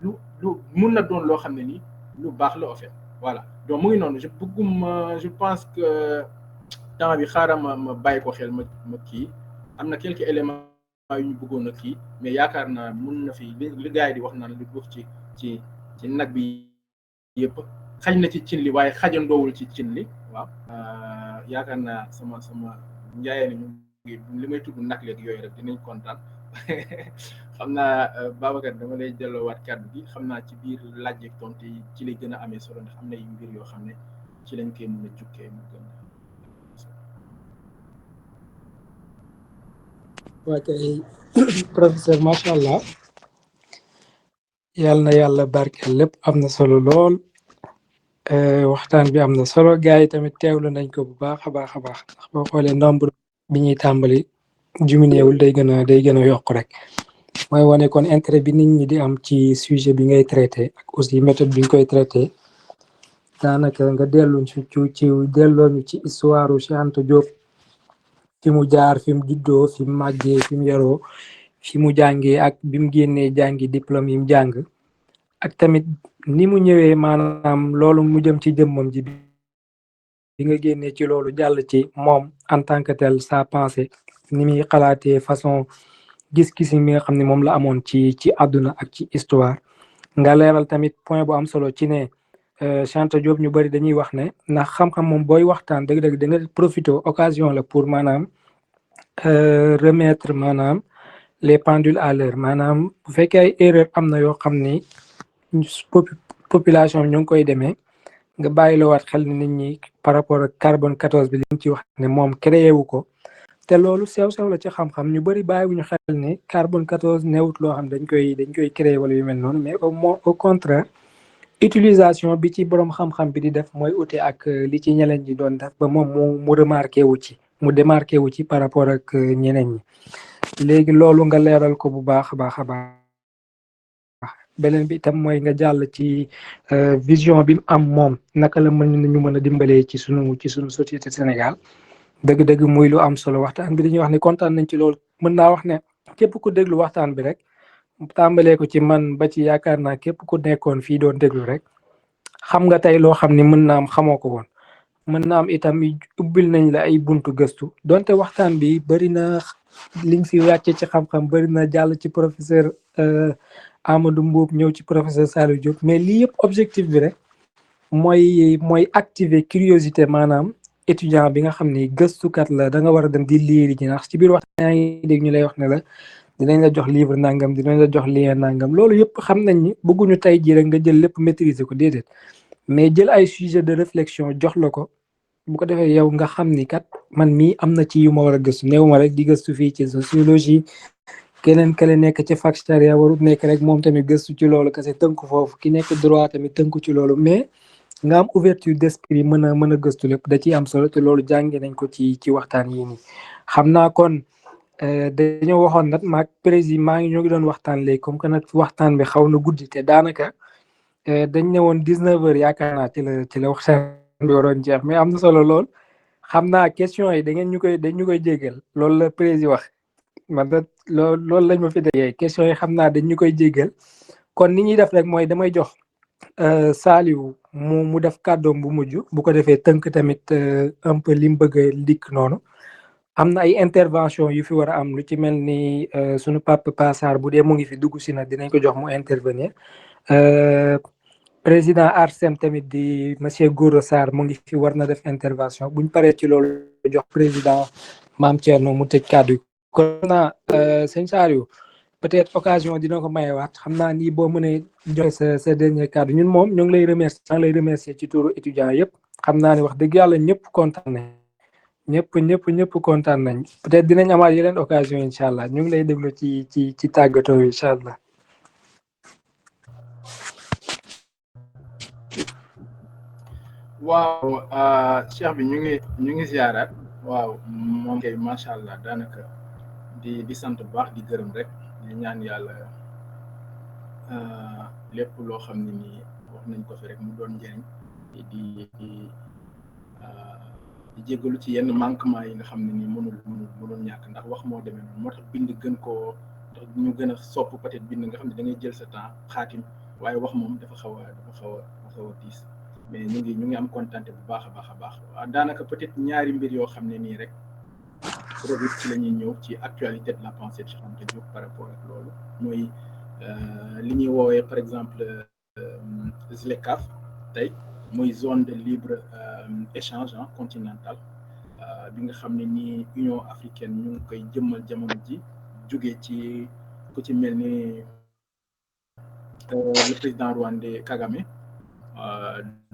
Speaker 3: lu mun na doon loo xam ne nii lu baax la en fait voilà donc mu ngi noonu je pense que temps bi xaaral ma bàyyi ko xel ma kii am na quelques éléments yu ñu bëggoon a kii mais yaakaar naa mun na fi li gars yi di wax naan lu duuf ci nag bi yëpp xaj na ci cin li waaye xajandoowul ci cin li waaw yaakaar naa sama njaayee ni ñu li may tudd nag léegi yooyu rek dinañ kontaan xam naa Babacar dama lay delloowaat kàddu gi xam naa ci biir laaj ak tontu yi ci lay gën a amee solo ndax am na yu mbir yoo xam ne ci lañ koy mën a jukkee mu gën
Speaker 1: waa kay professeur macha allah yàlla na yàlla barkeel lépp am na solo lool waxtaan bi am na solo gars yi tamit teewlu nañ ko bu baax a baax ndax boo xoolee nombre bi ñuy tàmbali diminuéwul day gën a yokk rek mooy wane kon intérêt bi nit ñi di am ci sujet bi ngay traité ak aussi méthode bi nga koy traité daanaka nga delloo ñu ci histoire Cheikh Anta Diop fi mu jaar fi mu juddoo fi mu màggee fi mu yaroo fi mu jàngee ak bi mu génnee jàngi diplôme yi mu jàng ak tamit ni mu ñëwee maanaam loolu mu jëm ci jëmmam ji bi nga génnee ci loolu jàll ci moom en tant que tel sa pensée ni muy xalaatee façon gis-gis mi nga xam ne moom la amoon ci àdduna ak ci histoire nga leeral tamit point bu am solo ci ne Cheikh Anta Diop ñu bari dañuy wax ne ndax xam-xam moom booy waxtaan dëgg-dëgg da nga profité occasion la pour maanaam remettre maanaam les pendules à l'heure maanaam bu fekkee ay erreur am na yoo xam ni population ñu ngi koy demee nga bàyyi la waat xel ni nit ñi par rapport ak carbone 14 bi li ñu ci wax ne moom créé wu ko te loolu sew la ci xam-xam ñu bari bàyyiwuñu xel ne carbone 14 newut loo xam dañ koy créé wala yu mel noonu mais au contraire utilisation bi ci borom xam-xam bi di def mooy ute ak li ci ñeneen ñi doon def ba moom mu remarqué wu ci mu démarqué wu ci par rapport ak ñeneen ñi léegi loolu nga leeral ko bu baax a baax a baax beneen bi itam mooy nga jàll ci vision bi mu am moom naka la ñu mën a dimbalee ci sunu société Sénégal dëgg-dëgg muy lu am solo waxtaan bi dañuy wax ne kontaan nañ ci loolu mën naa wax ne képp ku déglu waxtaan bi rek tàmbalee ko ci man ba ci yaakaar naa képp ku nekkoon fii doon déglu rek xam nga tey loo xam ni mën naa am xamoo ko woon mën naa am itam ubbil nañ la ay buntu gëstu donte waxtaan bi bëri na liñ fi wàcce ci xam-xam bëri na jàll ci professeur Amadou Mboup ñëw ci professeur Saliou Diop mais lii yëpp objectif bi rek mooy activer curiosité maanaam étudiant bi nga xam ni gëstukat la da nga war a dem di liiri ji ndax ci biir waxtaan yaa ngi dégg ñu lay wax ne la dinañ la jox livre nangam dinañ la jox lien nangam loolu yëpp xam nañ ni bëgguñu tey jii rek nga jël lépp maîtriser ko déedéet mais jël ay sujet de réflexion jox la ko bu ko defee yow nga xam ni kat man mii am na ci yu ma war a gëstu néew ma rek di gëstu fii ci sociologie keneen kale nekk ci fac charia warut nekk rek moom tamit gëstu ci loolu kese tënku foofu ki nekk droit tamit tënku ci loolu mais nga am ouverture d'esprit mën a gëstu lépp da ciy am solo te loolu jànge nañ ko ci waxtaan yi nii xam naa kon dañoo waxoon nag maag président maa ngi ñoo ngi doon waxtaan léegi comme que nag waxtaan bi xaw na guddi te daanaka dañ ne woon 19h yaakaar naa ci la waxtaan bi waroon jeex mais am na solo lool xam naa question yi dañ ñu koy jéggal loolu la président wax man da loolu lañ ma fi dégee question yi xam naa dañ ñu koy jéggal kon ni ñuy def rek mooy damay jox Saliou mu def kàddoom bu mujj bu ko defee tënk tamit un peu li mu bëgg a dikk noonu am na ay intervention yu fi war a am lu ci mel ni sunu papa Passar bu dee mu ngi fi dugg si na dinañ ko jox mu intervenir président Arsem tamit di monsieur Gora Sarr mu ngi fi war na def intervention buñ paree ci loolu jox président Mame Thierno mu tëj kàddu yi kon naa sëñ Saliou peut-être occasion dina ko mayewaat xam naa ni boo mënee joxe sa dernier kàddu ñun moom ñu ngi lay remercier ci turu étudiant yëpp xam naa ni wax dëgg yàlla ñëpp kontaan nañ ñëpp kontaan nañ peut-être dinañ amaat yeneen occasion incha allah ñu ngi lay déglu ci tàggatoo yi incha allah.
Speaker 3: waaw cheikh bi ñu ngi ziaraat waaw moom kay macha allah daanaka di sant bu baax di gërëm rek di ñaan yàlla lépp loo xam ne nii wax nañ ko fi rek mu doon njëriñ di jéggalu ci yenn manquement yi nga xam ne nii mënul ñàkk ndax wax moo demee noonu moo tax bind gën koo tax ñu gën a sopp peut-être bind nga xam ne da ngay jël sa temps xaatim waaye wax moom dafa xaw a diis mais ñu ngi am contenté bu baax a baax waaw daanaka peut-être ñaari mbir yoo xam ne nii rek peut-être ci la ñuy ñëw ci actualité de la pensée de Cheikh Anta Diop par rapport ak loolu mooy li ñuy woowee par exemple ZLECAf tey muy zone de libre échange continental bi nga xam ne nii Union africaine ñu ngi koy jëmmal jamono ji jógee ci ku ci mel ni le président rwandais Kagame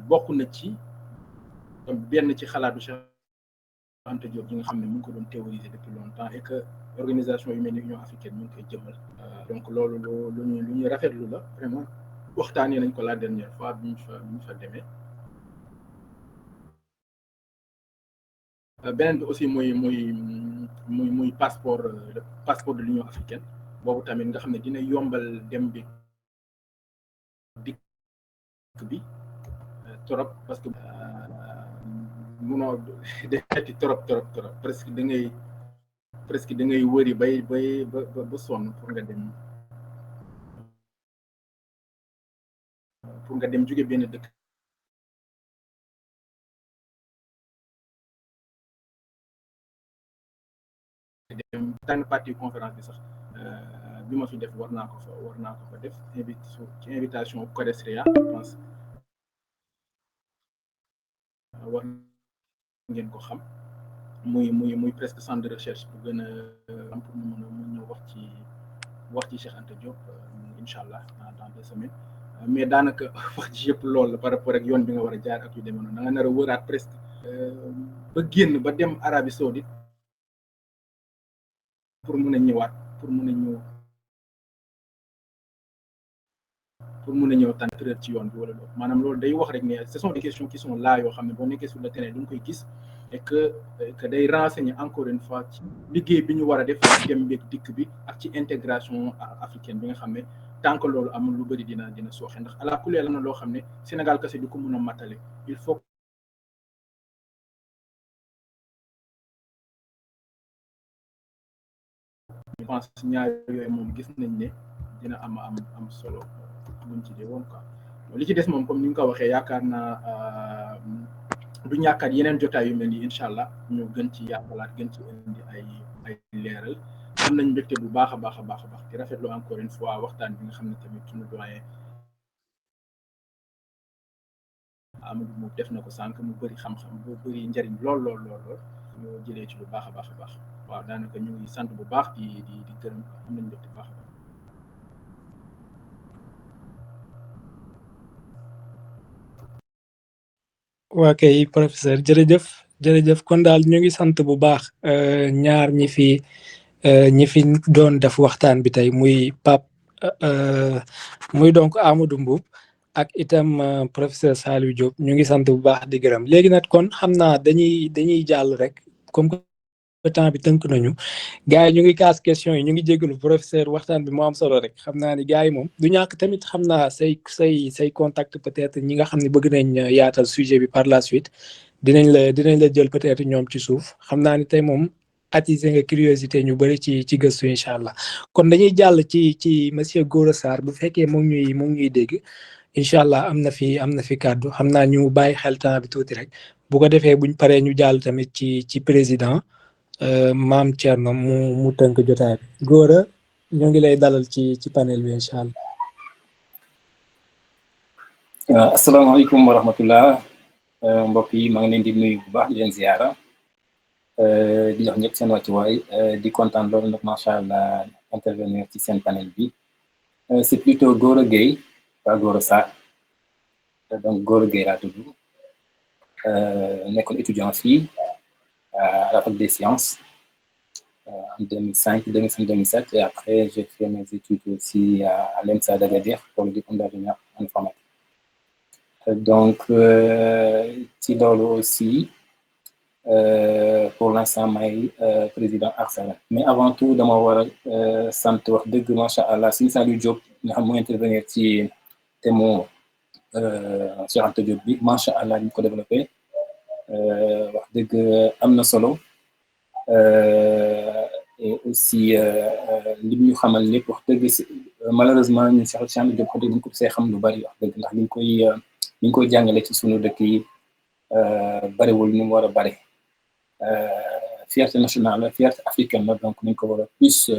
Speaker 3: bokk na ci benn ci xalaatu Cheikh Anta Diop yi nga xam ne mu ngi ko doon théoriser depuis longtemps et que organisation yu mel ni Union africaine ñu ngi koy jëmmal donc loolu lu ñuy rafetlu la vraiment waxtaanee nañ ko la dernière fois bi ñu fa demee. beneen bi aussi muy passeport le passeport de l'Union africaine boobu tamit nga xam ne dina yombal dem bi dikk bi trop parce que munoo defati trop presque da ngay wëri ba sonn pour nga dem jóge benn dëkk dem tànn partie conférence bi sax bi ma fi def war naa ko fa def ci invitation Codesria je pense war ngeen ko xam muy presque centre de recherche bu gën a am pour mu mën a wax ci Cheikh Anta Diop incha allah dans 2 semaines mais daanaka wax ci yëpp loolu la par rapport ak yoon bi nga war a jaar ak yu demee noonu da nga nar a wëraat presque ba génn ba dem Arabie Saoudite pour mën a ñëwaat pour mën a ñëw pour mun a ñëw tànn ci yoon bi wala loolu maanaam loolu day wax rek ne ce sont des questions qui sont là yoo xam ne boo nekkee sur le terrain du nga koy gis et que day renseigner encore une fois ci liggéey bi ñu war a def ci dem beeg dikk bi ak ci intégration africaine bi nga xam ne tant que loolu amul lu bëri dina sooxe ndax ala kulli am na loo xam ne Sénégal kese du ko mun a matale il faut je pense ñaar yooyu moom gis nañ ne dina am solo buñ ci dee woon quoi li ci des moom comme ni nga ko waxee yaakaar naa du ñàkkaat yeneen jotaay yu mel ni incha allah ñu gën ci yaatalaat gën ci indi ay leeral am nañ mbégte bu baax a baax di rafetlu encore une fois waxtaan bi nga xam ne tamit suñu doyen Amadou mu def na ko sànq mu bëri xam-xam bu bëri njariñ lool ñu jëlee ci lu baax a baax waaw daanaka ñu ngi sant bu baax di gërëm am nañ mbégte bu baax a baax.
Speaker 1: waa kay professeur jërëjëf kon daal ñu ngi sant bu baax ñaar ñi fi doon def waxtaan bi tey muy muy donc Amadou Mboup ak itam professeur Saliou Diop ñu ngi sant bu baax di gërëm léegi nag kon xam naa dañuy jàll rek comme que temps bi tënk nañu gars yi ñu ngi kaas question yi ñu ngi jégalu professeur waxtaan bi moo am solo rek xam naa ni gars yi moom du ñàkk tamit xam naa say contact peut-être ñi nga xam ne bëgg nañ yaatal sujet bi par la suite dinañ la jël peut-être ñoom ci suuf xam naa ni tey moom attiser nga curiosité ñu bëri ci gëstu incha allah kon dañuy jàll ci monsieur Gora Sarr bu fekkee mu ngi ñuy dégg incha allah am na fi kàddu xam naa ñu bàyyi xel temps bi tuuti rek bu ko defee buñ paree ñu jàll tamit ci président Maam Thierno mu tënk jotaay bi Gora ñoo ngi lay dalal ci panel bi incha allah.
Speaker 4: asalaamaaleykum wa rahmatullah mbokk yi maa ngi leen di nuyu bu baax di leen ziara di jox ñëpp seen wàccuwaay di kontaan loolu nag macha allah intervenir ci seen panel bi c'est plutôt Gora Gueye pas Gora Sarr donc Gora Gueye laa tudd nekkoon étudiant fii à la fac des sciences en 2005-2007 et après j'ai fait mes études aussi à l'ENSA d'Agadir pour le diplôme d'ingénieur en informatique. Donc ci loolu aussi pour l'instant may président ARSEREM mais avant tout dama war a sant wax dëgg macha allah Serigne Saliou Diop nga xam moo intervenir ci thème Cheikh Anta Diop bi macha allah ñu ko développé wax dëgg am na solo et aussi li ñu xamal lépp wax dëgg malheureusement ñun Cheikh Anta Diop wax dëgg ñu ko see xam lu bari wax dëgg ndax liñ koy jàngale ci sunu dëkk yi bariwul ni mu war a bari fierté nationale la fierté africaine la donc ni ñu ko war a plus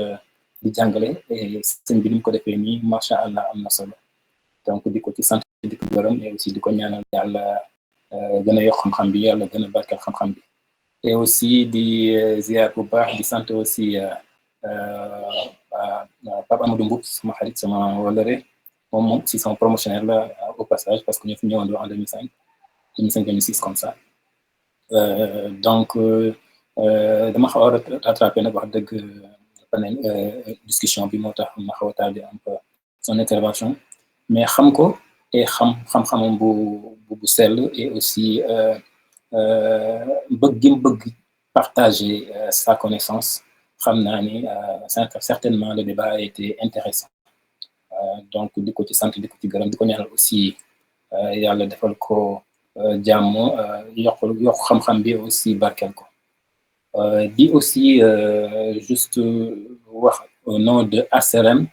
Speaker 4: di jàngale et sëñ bi ni mu ko defee nii macha allah am na solo donc di ko ci sant di ko gërëm et aussi di ko ñaanal yàlla gën a yokk xam-xam bi yàlla gën a barkeel xam-xam bi et aussi di ziar bu baax di sant aussi Pape Amadou Mboup sama xarit sama wóllare moom si son promotionnaire la au passage parce que ñu fi ñëwandoo en 2005-2006 comme ça donc dama xaw a rattrapé nag wax dëgg panel discussion bi moo tax ma xaw a tardé un peu son intervention mais xam ko et xam-xamam bu sell et aussi bëgg partager sa connaissance xam naa ni certainement le débat a été intéressant donc di ko ci sant di ko ci gërëm di ko ñaanal aussi yàlla defal ko jàmm yokk xam-xam bi aussi barkeel ko di aussi juste wax au nom de ARSEREM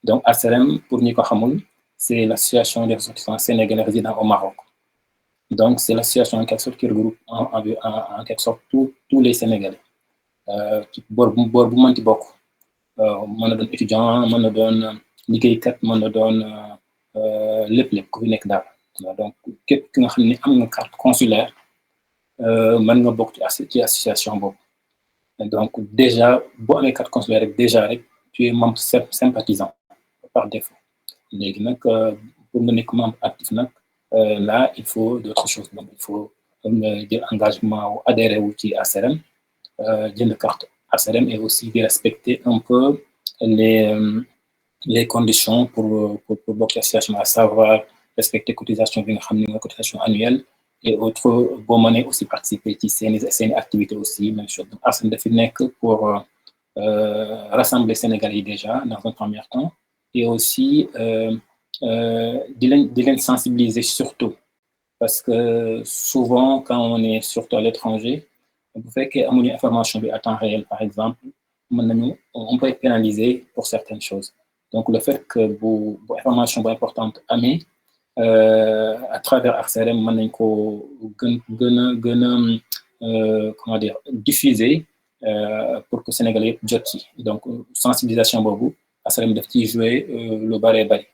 Speaker 4: donc ARSEREM pour ñi ko xamul c'est l'association des ressortissants sénégalais résidant au Maroc donc c'est l'association en quelque sorte qui regroupe en quelque sorte tous les Sénégalais ci boor bu mënti bokk mën na doon étudiant mën na doon liggéeykat mën na doon lépp ku fi nekk daal donc képp ki nga xam ne am nga carte consulaire mën nga bokk ci association boobu donc déjà boo amee carte consulaire rek déjà rek tu es membre sympathisant par défaut léegi nag pour nga nekk membre actif nag là il faut d'autres choses donc il faut jël engagement wu adhérer wu ci ARSEREM jënd carte ARSEREM et aussi de respecter un peu les conditions pour bokk ci association, à savoir respecter cotisation bi nga xam ne mooy cotisation annuelle et autres boo mënee aussi participer ci seeni activités aussi même chose. Donc Arsène dafi nekk pour rassembler Sénégalais yi déjà dans un premier temps et aussi di leen sensibiliser surtout parce que souvent quand on est surtout à l'étranger bu fekkee amuñu information bi à temps réel par exemple on peut être pénalisé pour certaines choses. Donc le fait que bu information bu importante amee à travers ARCRM mën nañ ko gën a comment dire diffuser pour que Sénégalais yëpp jot ci. Donc sensibilisation boobu ARCRM daf ciy jouer lu bari bari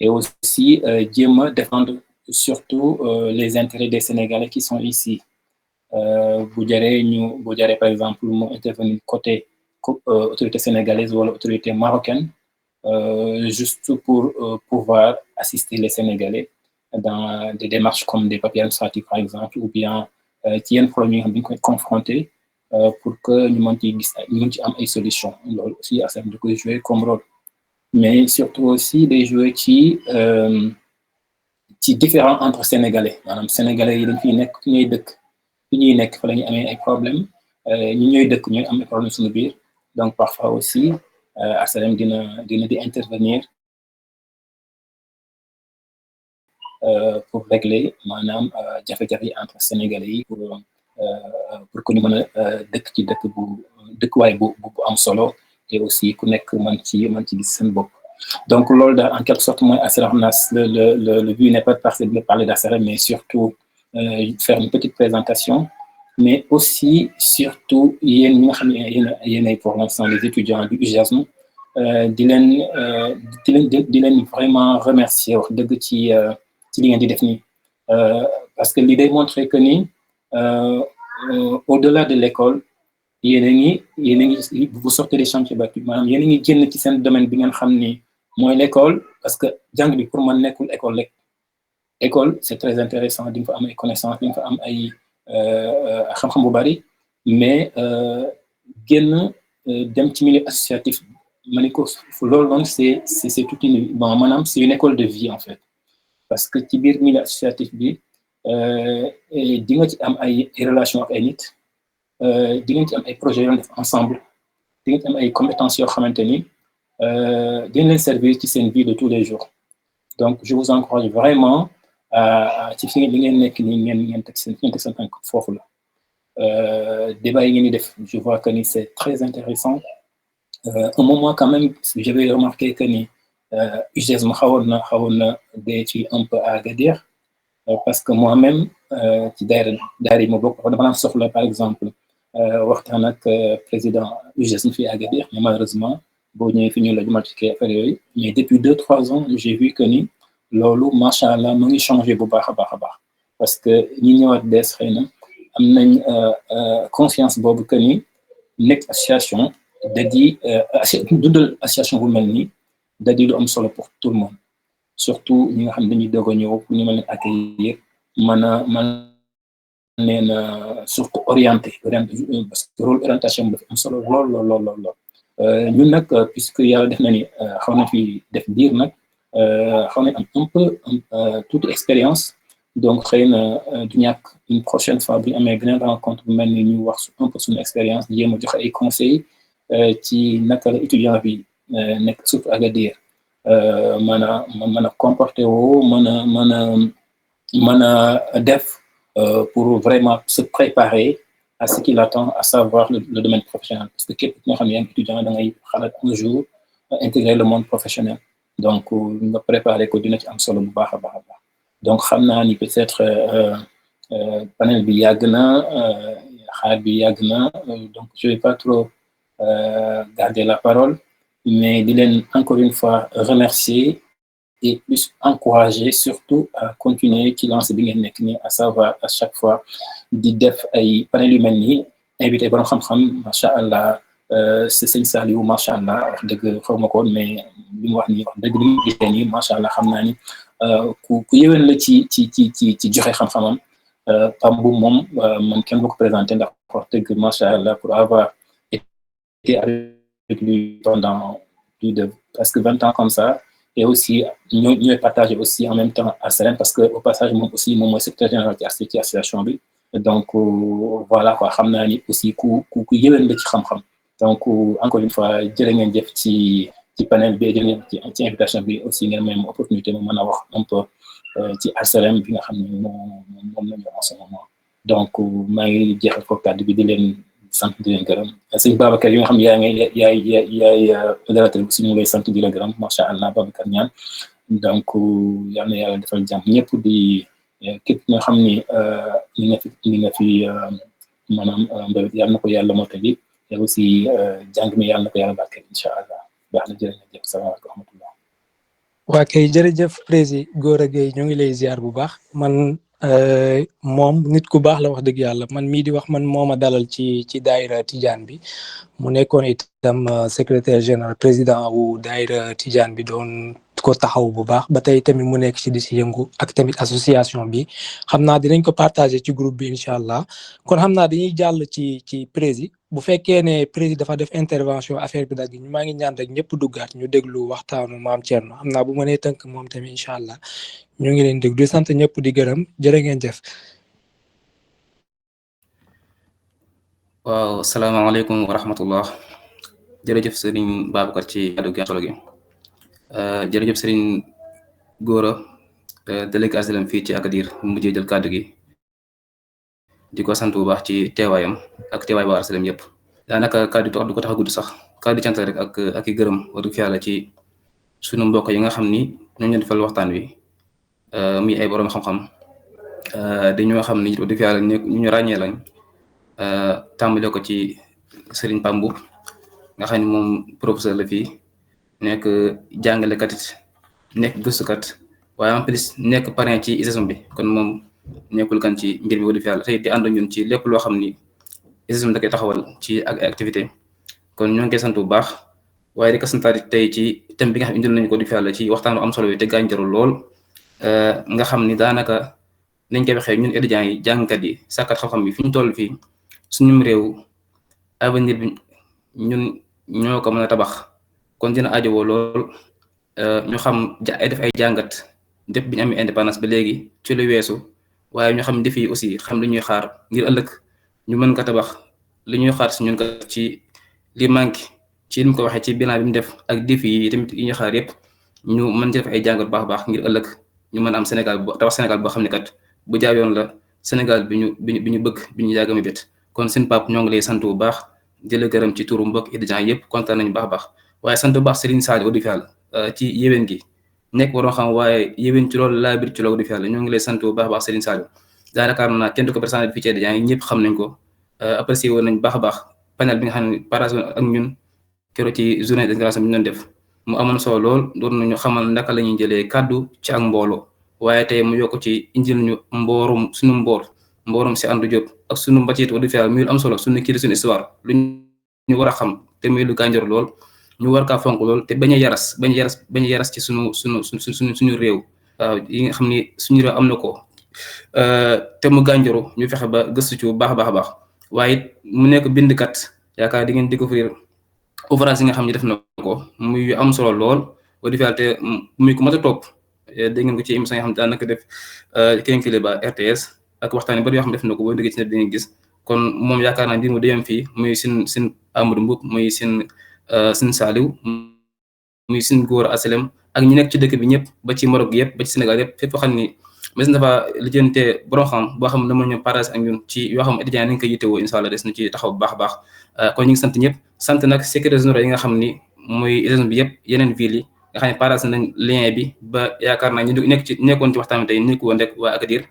Speaker 4: et aussi jéem a défendre surtout les intérêts des Sénégalais qui sont ici. Bu jaree par exemple mu intervenir côté autorité sénégalaise ou autorité marocaine juste pour pouvoir assister les Sénégalais dans des démarches comme des papiers administratifs par exemple ou bien ci yenn problème yi nga xam ne dañu koy confronter pour que ñu mën ci am ay solutions loolu aussi ARCRM da koy jouer comme rôle mais surtout aussi day jouer ci différent entre Sénégalais maanaam Sénégalais yi dañ fiy nekk fi ñuy dëkk fi ñuy nekk fa la ñuy amee ay problèmes ñi ñooy dëkk ñooy am ay problèmes suñu biir donc parfois aussi ARCRM dina di intervenir pour régler maanaam jafe-jafe yi entre Sénégalais yi pour que ñu mën a dëkk ci dëkkuwaay bu am solo et aussi ku nekk mën ci gis seen bopp. Donc loolu daal en quelque sorte mooy ARCRM le but n'est pas de parler d'ARCRM mais surtout faire une petite présentation mais aussi surtout yéen ñi nga xam ne yéenay pour l'instant les étudiants du UJASM di leen vraiment remercier wax dëgg ci li ngeen di def nii parce que li day montrer que ni au-delà de l'école yéen a ngi vous sortez des chantiers battus maanaam yéen a ngi génn ci seen domaine bi ngeen xam ni mooy l'école parce que jàng bi pour man nekkul école rek école c'est très intéressant di nga fa am ay connaissances di nga fa am ay xam-xam bu bari mais génn dem ci milieu associatif ma ne ko loolu noonu c'est toute une bon maanaam c'est une école de vie en fait parce que ci biir milieu associatif bi di nga ci am ay relations ak ay nit di nga ci am ay projets yoo def ensemble di nga ci am ay compétences yoo xamante ni dina leen servir ci seen vie de tous les jours donc je vous encourage vraiment ci fi li ngeen nekk nii ngeen teg seen tànk foofu la débat yi ngeen di def je vois que ni c'est très intéressant un moment quand même j'avais remarqué que ni UJASM xawoon na dee ci un peu à Agadir parce que moi-même ci daara yi ma bokk dama naan soxla par exemple waxtaan ak président UJASM fii à Agadir mais malheureusement boo ñëwee fi ñu la jumaltiqué affaire yooyu mais depuis 2-3 ans j'ai vu que ni loolu macha allah mu ngi changé bu baax a baax parce que ñi ñëwaat bees xëy na am nañ confiance boobu que ni nekk association da di dundal association bu mel nii da di lu am solo pour tout le monde surtout ñi nga xam ne dañuy doog a ñëw pour ñu mën a accueillir mën leen surtout orienté parce que rôle orientation bi dafa am solo lool ñun nag puisque yàlla def na ni xaw na fi def biir nag xaw nañ am un peu toute expérience donc xëy na du ñàkk une prochaine fois bu ñu amee beneen rencontre bu mel ni ñu wax un peu suñu expérience jéem a joxe ay conseils ci naka la étudiant bi nekk surtout Agadir mën a comporter woo mën a def pour vraiment se préparer à ce qui l'attend à savoir le domaine professionnel parce que képp nga xam ne yaa ngi étudiant da ngay xalaat un jour intégrer le monde professionnel donc nga préparer ko dina ci am solo bu baax a baax donc xam naa ni peut-être panel bi yàgg na xaar bi yàgg na donc je vais pas trop garder la parole mais di leen encore une fois remercier et plus encourager surtout à continuer ci lancé bi ngeen nekk nii à savoir à chaque fois di def ay panel yu mel nii invité borom xam-xam macha allah c'est sëñ Saliou macha allah wax dëgg xaw ma ko mais li mu wax nii wax dëgg li mu gisee nii macha allah xam naa ni ku yéwén la ci joxe xam-xamam Pambou moom man kenn bu ko présenté ndax wax dëgg macha allah pour avoir été avec lui pendant plus de presque 20 ans comme ça. Et aussi, nous partagé aussi en même temps à Salem, parce que au passage, moi aussi, mon secrétaire général qui a association bi. Donc, voilà, quoi, xamna ni aussi ku yewel la ci xam-xam. Donc, encore une fois, jërë ngeen jëf ci panel bi, jërë ngeen ci invitation bi aussi ngeen may ma opportunité ma mën a wax un peu ci Salem bi nga xam ne moom la ñu en ce moment. Donc, maa ngi jeexal ko kàddu bi di leen sant di leen gërëm sëñ Babacar yi nga xam ne yaay modérateur bi ñu ngi lay sant di la gërëm macha allah Babacar Niane. Donc yal na yàlla defal jàmm ñëpp di képp nga xam ni li nga fi maanaam mbéy yal na ko yàlla mottali te aussi jàng mi yal na ko yàlla barkeel incha allah baax na jërëjëf salaamaaleykum wa rahmatullah.
Speaker 1: waa kay jërëjëf président Gora Gueye ñu ngi lay ziar bu baax man moom nit ku baax la wax dëgg yàlla man mii di wax man mooma dalal ci daayira Tidiane bi mu nekkoon itam secrétaire général président wu daayira Tidiane bi doon ko taxaw bu baax ba tey tamit mu nekk ci di si yëngu ak tamit association bi xam naa dinañ ko partager ci groupe bi incha allah kon xam naa dañuy jàll ci président bu fekkee ne président dafa def intervention affaire bi dagg maa ngi ñaan rek ñëpp duggaat ñu déglu waxtaanu maam Thierno xam naa bu ma nee tënk moom tamit incha allah ñu ngi leen déglu di sant ñëpp di gërëm jërë ngeen jëf.
Speaker 5: waaw salaamaaleykum wa rahmatullah jërëjëf Serigne Babacar ci kàddu gi solo gi jërëjëf Serigne Gora délégué Asalem fii ci Agadir mu mujjee jël kàddu gi di ko sant bu baax ci teewaayam ak teewaay waa Asalem yëpp daanaka kàddu du ko tax a gudd sax kàddu cant rek ak i gërëm wax dëgg yàlla ci sunu mbokk yi nga xam ni ñoo ñu defal waxtaan wi muy ay borom xam-xam dañoo xam ni wax dëgg yàlla ñu ràññee lañ tàmbale ko ci Serigne Pambu nga xam ne moom professeur la fii nekk jàngalekat it nekk gëstukat waaye en plus nekk parrain ci ISESM bi kon moom nekkul kan ci mbir mi wax dëgg yàlla tey di ànd ñun ci lépp loo xam ni ISESM da koy taxawal ci ak activité kon ñoo ngi koy sant bu baax waaye di ko santaat tey ci thème bi nga xam indil nañu ko dëgg yàlla ci waxtaan bu am solo bi te gàncax lool nga xam ni daanaka nañ koy waxee ñun étudiants yi jàngkat yi sàkkat xam-xam bi fi ñu toll fii. suñu réew avenir bi ñun ñoo ko mën a tabax kon dina ajowoo lool ñu xam def ay jàngat def bi ñu amee indépendance ba léegi ci lu weesu waaye ñu xam defi aussi xam li ñuy xaar ngir ëllëg ñu mën ko tabax li ñuy xaar si ñun ko ci li manqué ci li mu ko waxee ci bilan bi mu def ak defi yi tamit yi ñuy xaar yëpp ñu mën ci def ay jàngat baax baax ngir ëllëg ñu mën am Sénégal tabax Sénégal boo xam ne kat bu jaar yoon la Sénégal bi ñu bëgg bi ñu yàgg a bét kon seen pap ñoo ngi lay sant bu baax di la gërëm ci turu mbokk étudiants yëpp kontaan nañu baax waaye sant bu baax Serigne Sadio di Fall ci yéwén gi nekk waroon xam waaye yéwén ci loolu laa bir ci loolu di Fall ñoo ngi lay sant bu baax Serigne Sadio daanaka am na kenn du ko présenté fii ci étudiants yi ñëpp xam nañ ko apprécié woon nañ baax panel bi nga xam ne partage ak ñun keroog ci journée d'intégration bi ñu doon def mu amoon solo lool doon nañu xamal naka la ñuy jëlee kàddu ci ak mbooloo waaye tey mu yokk ci indil ñu suñu mboorum si Anta Diop ak sunu mbàcceet wax dëgg yàlla muy lu am solo sunu kii suñu histoire lu ñu war a xam te muy lu gànjar lool ñu war kaa fonk lool te bañ a yaras ci suñu réew waaw yi nga xam ni suñu réew am na ko te mu gànjaru ñu fexe ba gëstu ci bu baax waaye it mu nekk bindkat yaakaar di ngeen découvrir ouvrage yi nga xam ne def na ko muy am solo lool wax dëgg yàlla te muy ko mat a topp dégg ngeen ko ci émission yi nga xam ne daanaka def Kinkile ba RTS ak waxtaan bari yoo xam ne def na ko boo déggee ci ne dañuy gis kon moom yaakaar naa mbir mu dem fii muy sin Amadou Mboup muy sin Saliou muy sin Gora Asalem ak ñi nekk ci dëkk bi ñëpp ba ci Maroc yëpp ba ci Sénégal yëpp fépp xam ni mais dafa lijjante borom xam boo xam ne dama ñu partage ak ñun ci yoo xam étudiants yi nañ ko yittewoo incha allah des na ci taxaw bu baax kon ñu ngi sant ñëpp sant nag secrétaire général yi nga xam ni muy région bi yëpp yeneen ville yi nga xam ne partage nañ lien bi ba yaakaar naa ñu nekkoon ci waxtaan bi tey nekku woon rek waa Agadir